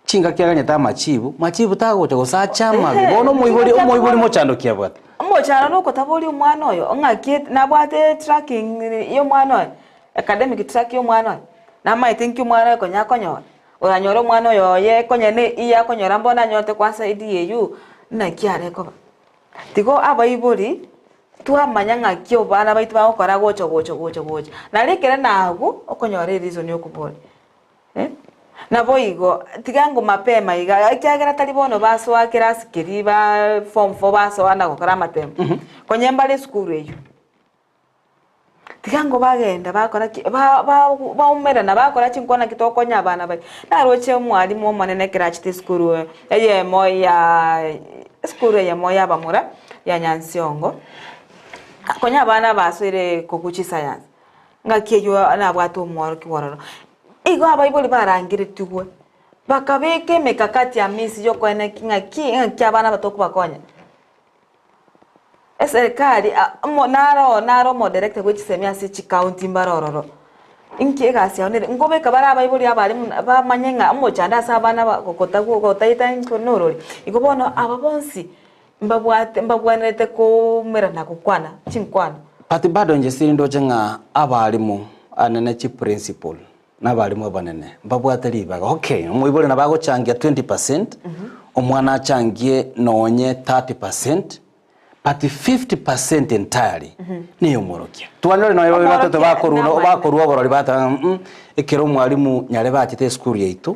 Chingaki aganyete amachibu, machibu tagocha gose ache amabe. Bono omoibori omoibori mochando ki abwate? Omochando nokotaboria omwana oyo ng'aki nabwate tracking ya omwana oye, academic track ya omwana oye, namaete nki omwana oye konya akonyora, oranyore omwana oyo oye konya ne iye akonyora mbono anyorete kwa side eywo, naki arekoba. Tigo abaibori twamanya ng'aki abana baito bagokora gocha gocha gocha gocha, nari ekere nabwo okonyora ereason ya okoboria eh. Naboigo tiga ngo mapema iga ekiagera tari bono basoa kerasi keria ba form four basoa na gokora amatemo, konya mbare esukuru eywo. Tiga ngo bagenda bakora ki? Ba- ba baumerana bakora chinkwana ki tokonya abana baito. Naroche omwalimu omonene ekero achete esukuru eyemo ya esukuru eyemo ya abamura ya Nyansiongo, konya abana basoire kobua chisayansi, ng'aki eywo nabwate omworokigwa ororo. Igo abaibori barangeretigwe, bakabeka emekakati amisi yokoeneki ng'aki ng'aki abana aba tokobakonya. Eserikari omo naro naro omodirector bwe chisemi ase chicounty mbare ororo, inki egasi yabo nere nkobeka bare abaibori abarimu bamanye ng'a omochando ase abana aba gotagwa gotaeta intwe norori. Igo bono aba bonsi mbabwate mbabwenerete koumerana gokwana chinkwana. But bado inche siri ndoche ng'a abarimu anene chiprincipal na abarimu abanene mbabwate ribaga. Okay, omoibori nabo agochangia 20%, omwana achangie nonye 30%, but 50% entirely niyo omworokia. Twanyore nonye babe batato Omworokia bakorwa namanyete. bakorwa oborori bateba ng'a mm, ekero omwarimu nyarebe achete esukuru yaito,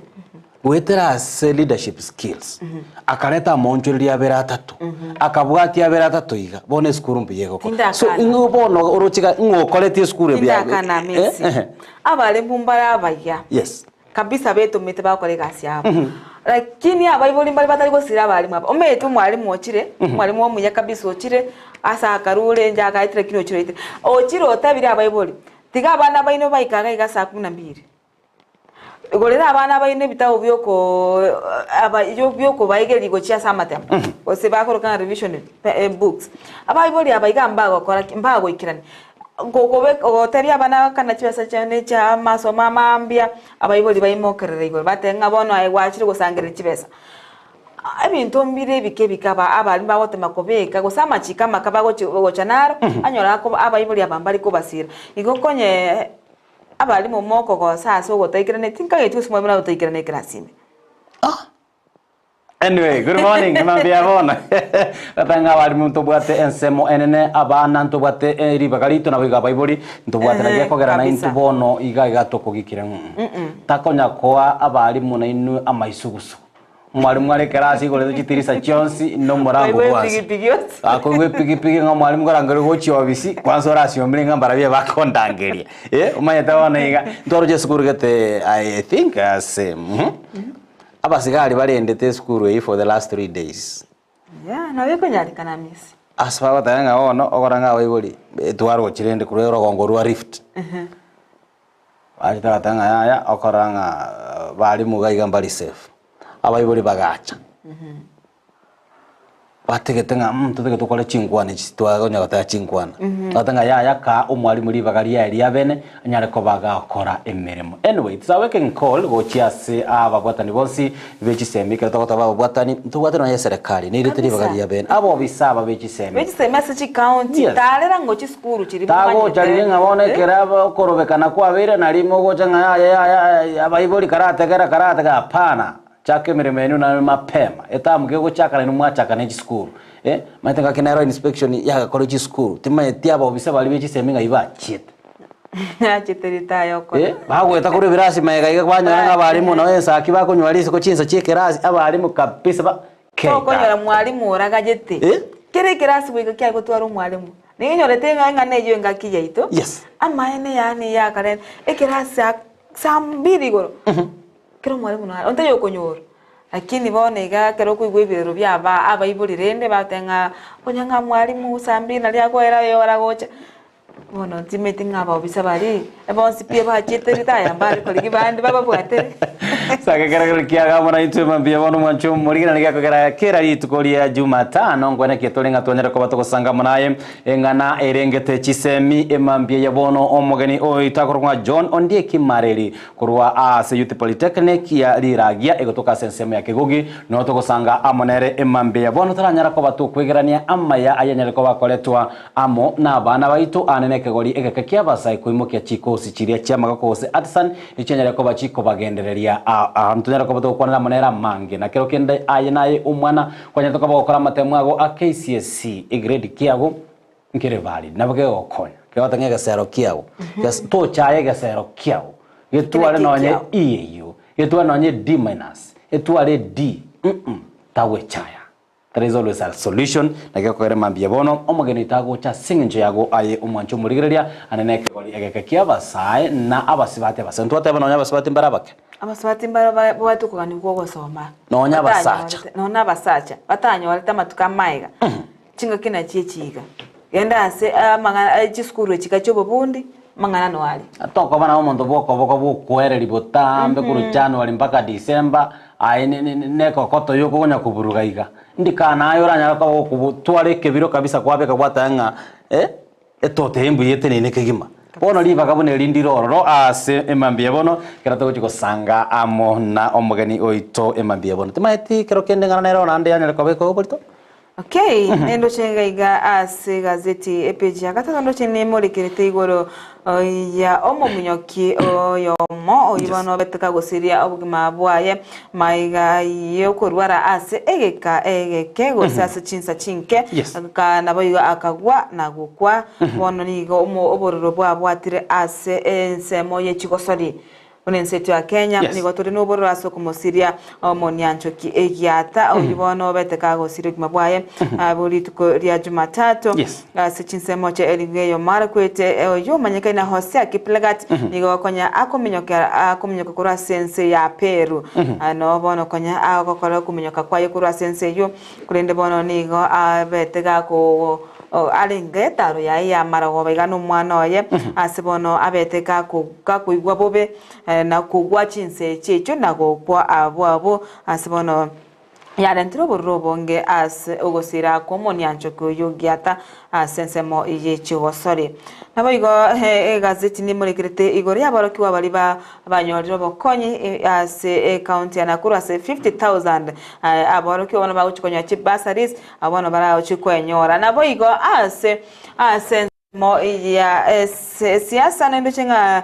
goetera ase leadership skills, akareta amaonchoreria abere atato, akabwatia abere atato iga, bono esukuru mbuya egokora. So Tindakana. ing'o bono oroche iga ng'o okoreti esukuru ebuya Tindakana amesi. Abaremu mbare abaya. Yes. Kabisa betomete bagokora egasi yabo. Lakini abaibori mbare batari gosira abarimu aba. Omanyete omwarimu ochire, omwarimu omuya kabisa ochire, ase akarure inche akaetire lakini ochire oetire. Ochire otabire abaibori, tiga abana baino baike iga iga saa kumi na mbili. Gorera abana baino ebitabu biokoo aba biokobaegeria gochia ase amatemo, gose bakoroka ng'a revision books. Abaibori aba iga mbagokora ki? Mbagoikerania. Gokobe gotebia abana kana chibesa chiane chia amasomo amambia, abaibori baimokerere igoro batebe ng'a bono aye gwachire gosangereria chibesa. Ebinto mbire ebike ebike aba abarimu bagotema kobeka gose amachiko amake bagochi gocha naro, anyora ako abaibori aba mbari kobasira. Igo konye abarimu mokogosa ase ogotaikerana tinkageti gose mwarimu nagotaikerana ekerasi ime. Anyway, good morning, mambia bono. Gatanga abarimu ntobwate ensemo enene abana ntobwate eh, ribaga rito nabo iga abaibori ntobwate na Ehe, gekogera na kabisa. intwe bono iga iga tokogikire mm. Takonya koa abarimu na inwe amaisugusu. Mwalimu are ekerasi igorete chitirisa chionsi na omorango Koigwa bwansi. epigipigi onsi. Akoigwa epigipigi ng'a mwalimu korangeria gochia obisi, kwanza orasiomire ng'a mbarabwo bakondangeria. Eh, omanyete bono iga, ntwaroche esukuru gete I think ase mhm. Abasigari barendete esukuru eyio for the last 3 days. Yeah, nabo ekonyarekana Miss. Ase bagoteba ng'a bono, okora ng'a abaibori, twaroche rende korwa orogongo rwa Rift. Bachete bagateba ng'a yaya, okorora ng'a barimu iga iga mbari safe. Abaibori bagacha, bategete ng'a mh totagete tokore chinkwana echi twakonya goteba chinkwana. Bagateba ng'a yaya kaa omwalimu ribaga riaye ria bene, anyare koba agakora emeremo. Anyway, it's a waking call gochia ase ababwatani bonsi be chisemi, ekero togoteba ababwatani, ntobwate nonya eserekari, neirete ribaga Kabisa. ria bene. Abobisa aba be chisemi. Bechisemi ase chicounty, Yes. tarera ng'o chisukuru chiria Tagocha riria ng'a bono ekero aba okorobekana kwabeire nario mogocha ng'a yaya yaya abaibori karategera karategera hapana. Chaka emeremo yaino naye mapema, etamu kegochaka nainwe mwachaka ne chisukuru eh, omanyete ngaki nero inspection yagakorire chisukuru, timanyeti abobisa baria be chisemi ng'ai bachiete. Achete ritaya okora. Eh, bagoeta korwa ebirasi magega iga kwanyora ng'a abarimu noo ensaki bakonywa risiko chinsa chia ekerasi, abarimu kabisa ba Tokonyora kega. mwalimu oragachete. Eh? Kera ekerasi goika kiare gotwara omwalimu. Nigo inyorete ng'a eng'ana eyio engaki yaito, Yes. amaene yaani yakare, ekerasi saa saa mbiri igoro, kera omwalimu nare, onde tari okonyora. Lakini bono iga ekero okoigwa ebirero bia aba abaibori rende bagoteba ng'a konya ng'a mwalimu saa mbiri naria akoera oyo oragocha. Bono ntimeti ng'a abaobisa baria bonsi pi bachete ritaya mbare korigia bande bababwatere. Saka ekerokerero kiaga amo naintwe mambia bono omwancho omorigena nigo kera rituko ria Jumatano nkwenekie tore ng'a twanyare koba togosanga amo naye eng'ana erengete chisemi emambia ya bono omogeni oito akorokwa ng'a John Ondieki Mareri korwa ase Youth Polytechnic ya Riragia egotoka ase ensemo ya Kegogi noo togosanga amo nere emambia ya bono toranyara koba tokwegerania amaya ayanyare koba akoretwa Amo nabana baito aane nekegori egeke ki'abasae koimokia chikosi chiria chi'amagoko gose artisan, echianyare koba chikobagendereria. Aa ntonyare koba togokwanera amo nere amange. Na kero kende aye naye omwana kwanyarete koba ogokora amatemo ago a KCSE, egrade kiago nkere valid, nabo kegokonya. Kegoteba ng'a egesero kiago, ges tochaye egesero kiago, getware Kere nonye kiao. E eyio, getware nonye D minus, etware D, mm tagwechaya. There is always a solution, naki okogera mambia bono omogeni tagocha ase eng'encho yago aye omwanche omorigereria ande nekegori egeke ki'abasae na abasibati abase. Ntwateba nonya abasibati mbare abake. Abasubati mbare babwate okogania gwa ogosoma. Nonya abasacha. Batanyorete- Nonya abasacha batanyorete amatuko amaega chingaki nachio echiga. Genda ase amang'ana chisukuru echi chia obobundi amang'ana no are. Tokoba nabo omonto bw'okoboko bw'okwereria botambe korwa January mpaka December, aye ne- ne- nekokoto yokonya koburuga iga. Ndikana aye oranyare koba gokobutwara ekebiro kabisa kwabeka gwateba ng'a eh, etoto eye mbuya eteneine kegima. Bono ribaga buna eri ndire ororo ase emambia bono, ekero togochia gosanga amo na omogeni oito emambia bono. Timaeti kero kende ng'ana nere naende yanyare koba ekoborito? Okay, nendoche iga iga ase egazeti epeji ya gatato ndoche nemorekerete igoro ya omominyoki oyomo oyio bono obete kagosiria obogima bwaye maiga yokorwara ase egeka egeke gose ase chinsa chinke aka naboigo akagwa na gokwa bono nigo obororo bwabwatire ase ensemo ye chigosori Buna ense yaito ya Kenya, nigo tore nobororo ase okomosiria omonianchoki egiata, oyio bono obete kagosiria obogima bwaye bo rituko ria Jumatatu ase chinsemo chia Elgeyo Marakwet, oyio omanyekaine Hosea Kiplagat, nigo konya akominyokera akominyoka korwa ase ense ya Peru. Noo bono konya agokora okominyoka kwaye korwa ase ense eyio, korende bono nigo abete gako arenge etaro yaye y'amarogoba iga nomwana oye, ase bono abete gakoigwa bobe, na kogwa chinse chi'echio na gokwa abwo abwo, ase bono yarentire obororo obonge ase ogosira kw'omonianchoki oyio Giata ase ensemo ye chigosori. Naboigo egazeti nemorekerete igoro y'aborokigwa baria banyorire obokonyi ase ecounty ya Nakuru ase 50,000 aborokigwa bono bagochia konyora chibursaries Abwo bono baragochie kwenyora. Naboigo ase ase ensemo ya siasa nendoche ng'a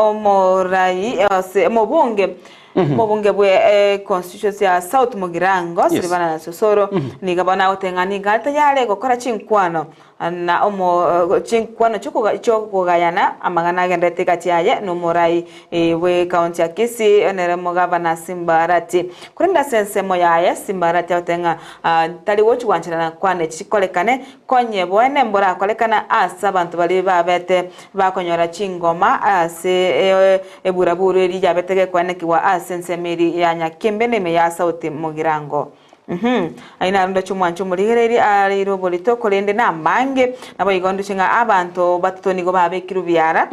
omorai ase omobunge. Omobunge bwe eh, constituency ya South Mugirango Yes. Silvana Sosoro nigo bono agoteba ng'a nigo are tayare gokora chinkwano na omo chinkwano chiokoga chiokogayana amang'ana agenderete egati yaye na omorai bwe county ya Kisii nere omogavana Simba Arati. Korende ase ensemo yaye Simba Arati agoteba ng'a tari gochi gwancherana kwana echi chikorekane konye boene mborakorekana ase abanto baria babete bakonyora chingoma ase eburaburu eria yabete gekoenekigwa ase ensemo eria ya Nyakembe na ime ya South Mugirango. Uhum. Ayio naro ndoche omwancho omorigereiri areire oborito, korende namange. Naboigo ndoche ng'a abanto batato nigo babekirwe biara,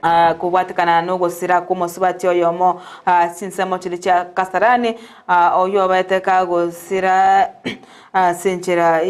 ah, kobwatekana nogosira kw'omosubati oyomo ase chinsemo chiria chia Kasarani, ah, oyio obete kagosira ase enchera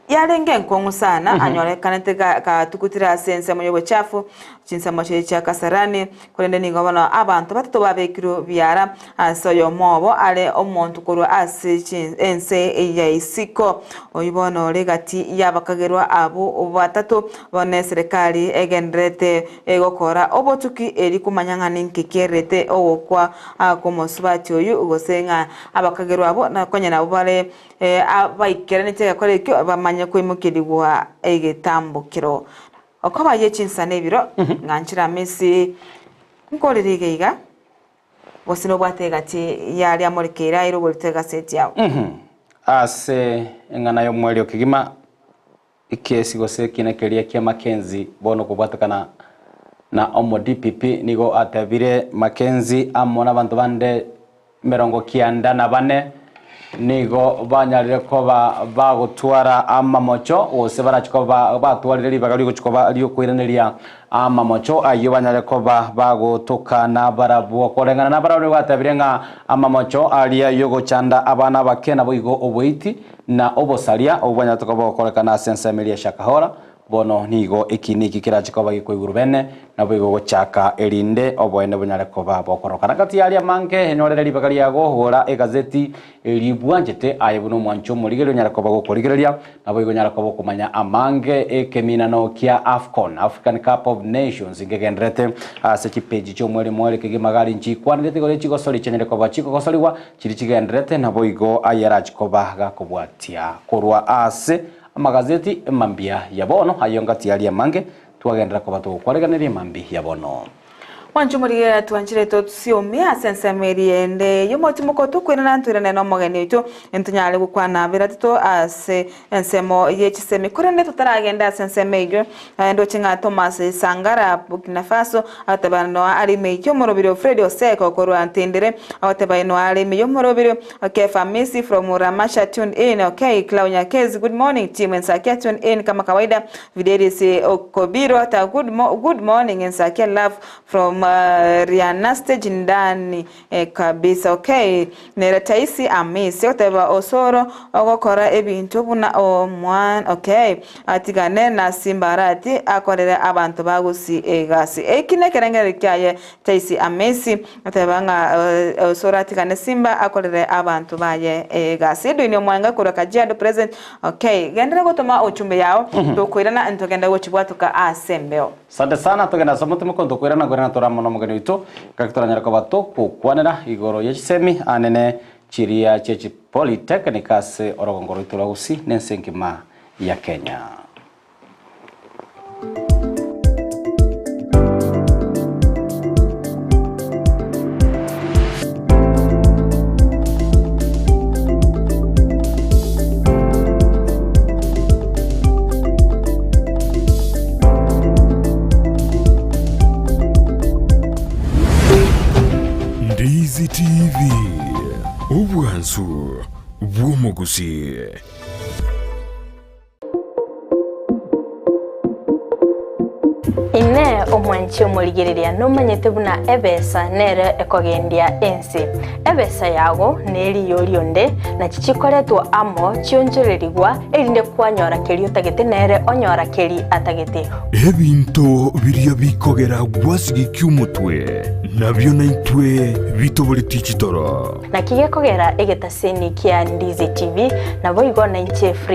Yarenge enkong'u sana, anyorekanete gatugutire ase ensemo y'obochafu, chinsemo chiria chia Kasarani, korende nigo bono abanto batato babekirwe biara ase oyomo obo are omonto korwa ase ense ya isiko. Oyio bono ore gati y'abakagerwa abwo batato, bono eserekari egendererete gokora obotuki erio komanya ng'a ninki kererete ogokwa kw'omosubati oyio, gose ng'a abakagerwa abwo konya nabwo bare Abaikeraneti egekora ekio bamanye koimokerigwa egetambokero. Okoba ye chinsa na ebiro, ng'anchire amesi nkorire iga iga, gose nobwate egati y'aria amorekeire aire oborito egaseti yao. Ase eng'ana y'omoerio kegima, Ekesi gose ekina keria kia Mackenzie bono kobwatekana na omo DPP nigo atebire Mackenzie amo nabanto bande 94 nigo banyarire koba bagotwara amamocho gose barachi koba batwarire ribaga riogochi koba riokoiraneria amamocho ayio banyare koba bagotoka nabarabwo. Koreng'ana nabarabwo nigo batebire ng'a amamocho aria yogochanda abana abake naboigo oboiti Na obosaria obwo bwanyarete koba bogokorekana ase ensemo eria ya Shakahora, bono nigo ekiina eki kerache koba gekoigurwa bene, naboigo gochaka erinde oboene bonyare koba bokorokana. Gati y'aria amange, enyorere ribaga riago, gora egazeti eria bwanchete, aye buna omwanchi omorigereria onyare koba gokorigereria, naboigo onyare koba okomanya amange. Ekeminano kia Afcon, African Cup of Nations, nkegendererete ase chipeji chi'omweri mweri kegima gari nchikwanerete igoro ye chigosori chianyare koba chikogosorigwa, Chiria chigendererete naboigo aye arache koba gakobwatia korwa ase amagazeti emambia ya bono, ayio ngati aria amange twagenderera koba togokwareganeria emambia ya bono. Mwanche omorigereria twanchire totsiomie ase ensemo eria ende y'omotimoko tokoirana ntoirane nomogeni oito ntonyare gokwana biratito ase ensemo ye chisemi korende totaragenda ase ensemo eyio ndoche ng'a Thomas Sangara Burkina Faso agoteba noa are ime y'omorobiri Fred Oseko korwa Ntendere agoteba noa are ime y'omorobiri Kefa Amisi from Ramasha tune in okay Clau Nyakezi good morning team Ensakia tune in kama kawaida Videris Okobiro ata good, mo good morning Ensakia love from Riana stage ndani kabisa okay Nere Taisi Amisi agoteba Osoro ogokora ebinto buna omwan okay atigane na Simbarati akorere abanto ba Gusii egasi. Eki nekerengererio kiaye Taisi Amisi agoteba ng'a Osoro atigane Simba akorere abanto baye egasi. Edwin Omwenga korwa Kajiado present okay genderera gotoma ochumbe yao tokoirana ntogende gochibwatoka ase embeo. Asante sana, togende ase omotima konto koirana koirana tore amo nomogeni oito, gaki toranyare koba togokwanera igoro ye chisemi anene chiria chie chipolytechnic ase orogongo rwaito rwa Gusii na ense engima ya Kenya. Ndizi TV, obwansu bw'omogusii. Inee omwanchi omorigereria nomanyete buna ebesa nere ekogendia ense? Ebesa yago neriyo rionde, nachi chikoretwa amo chionchorerigwa, erinde kwanyora keria otagete nere onyora keria atagete. Ebinto biria bikogera gwasigikia omotwe, nabio naintwe bitoboretie chitoro. Naki gekogera egetaseni kia Ndizi TV, naboigo nainche Frida.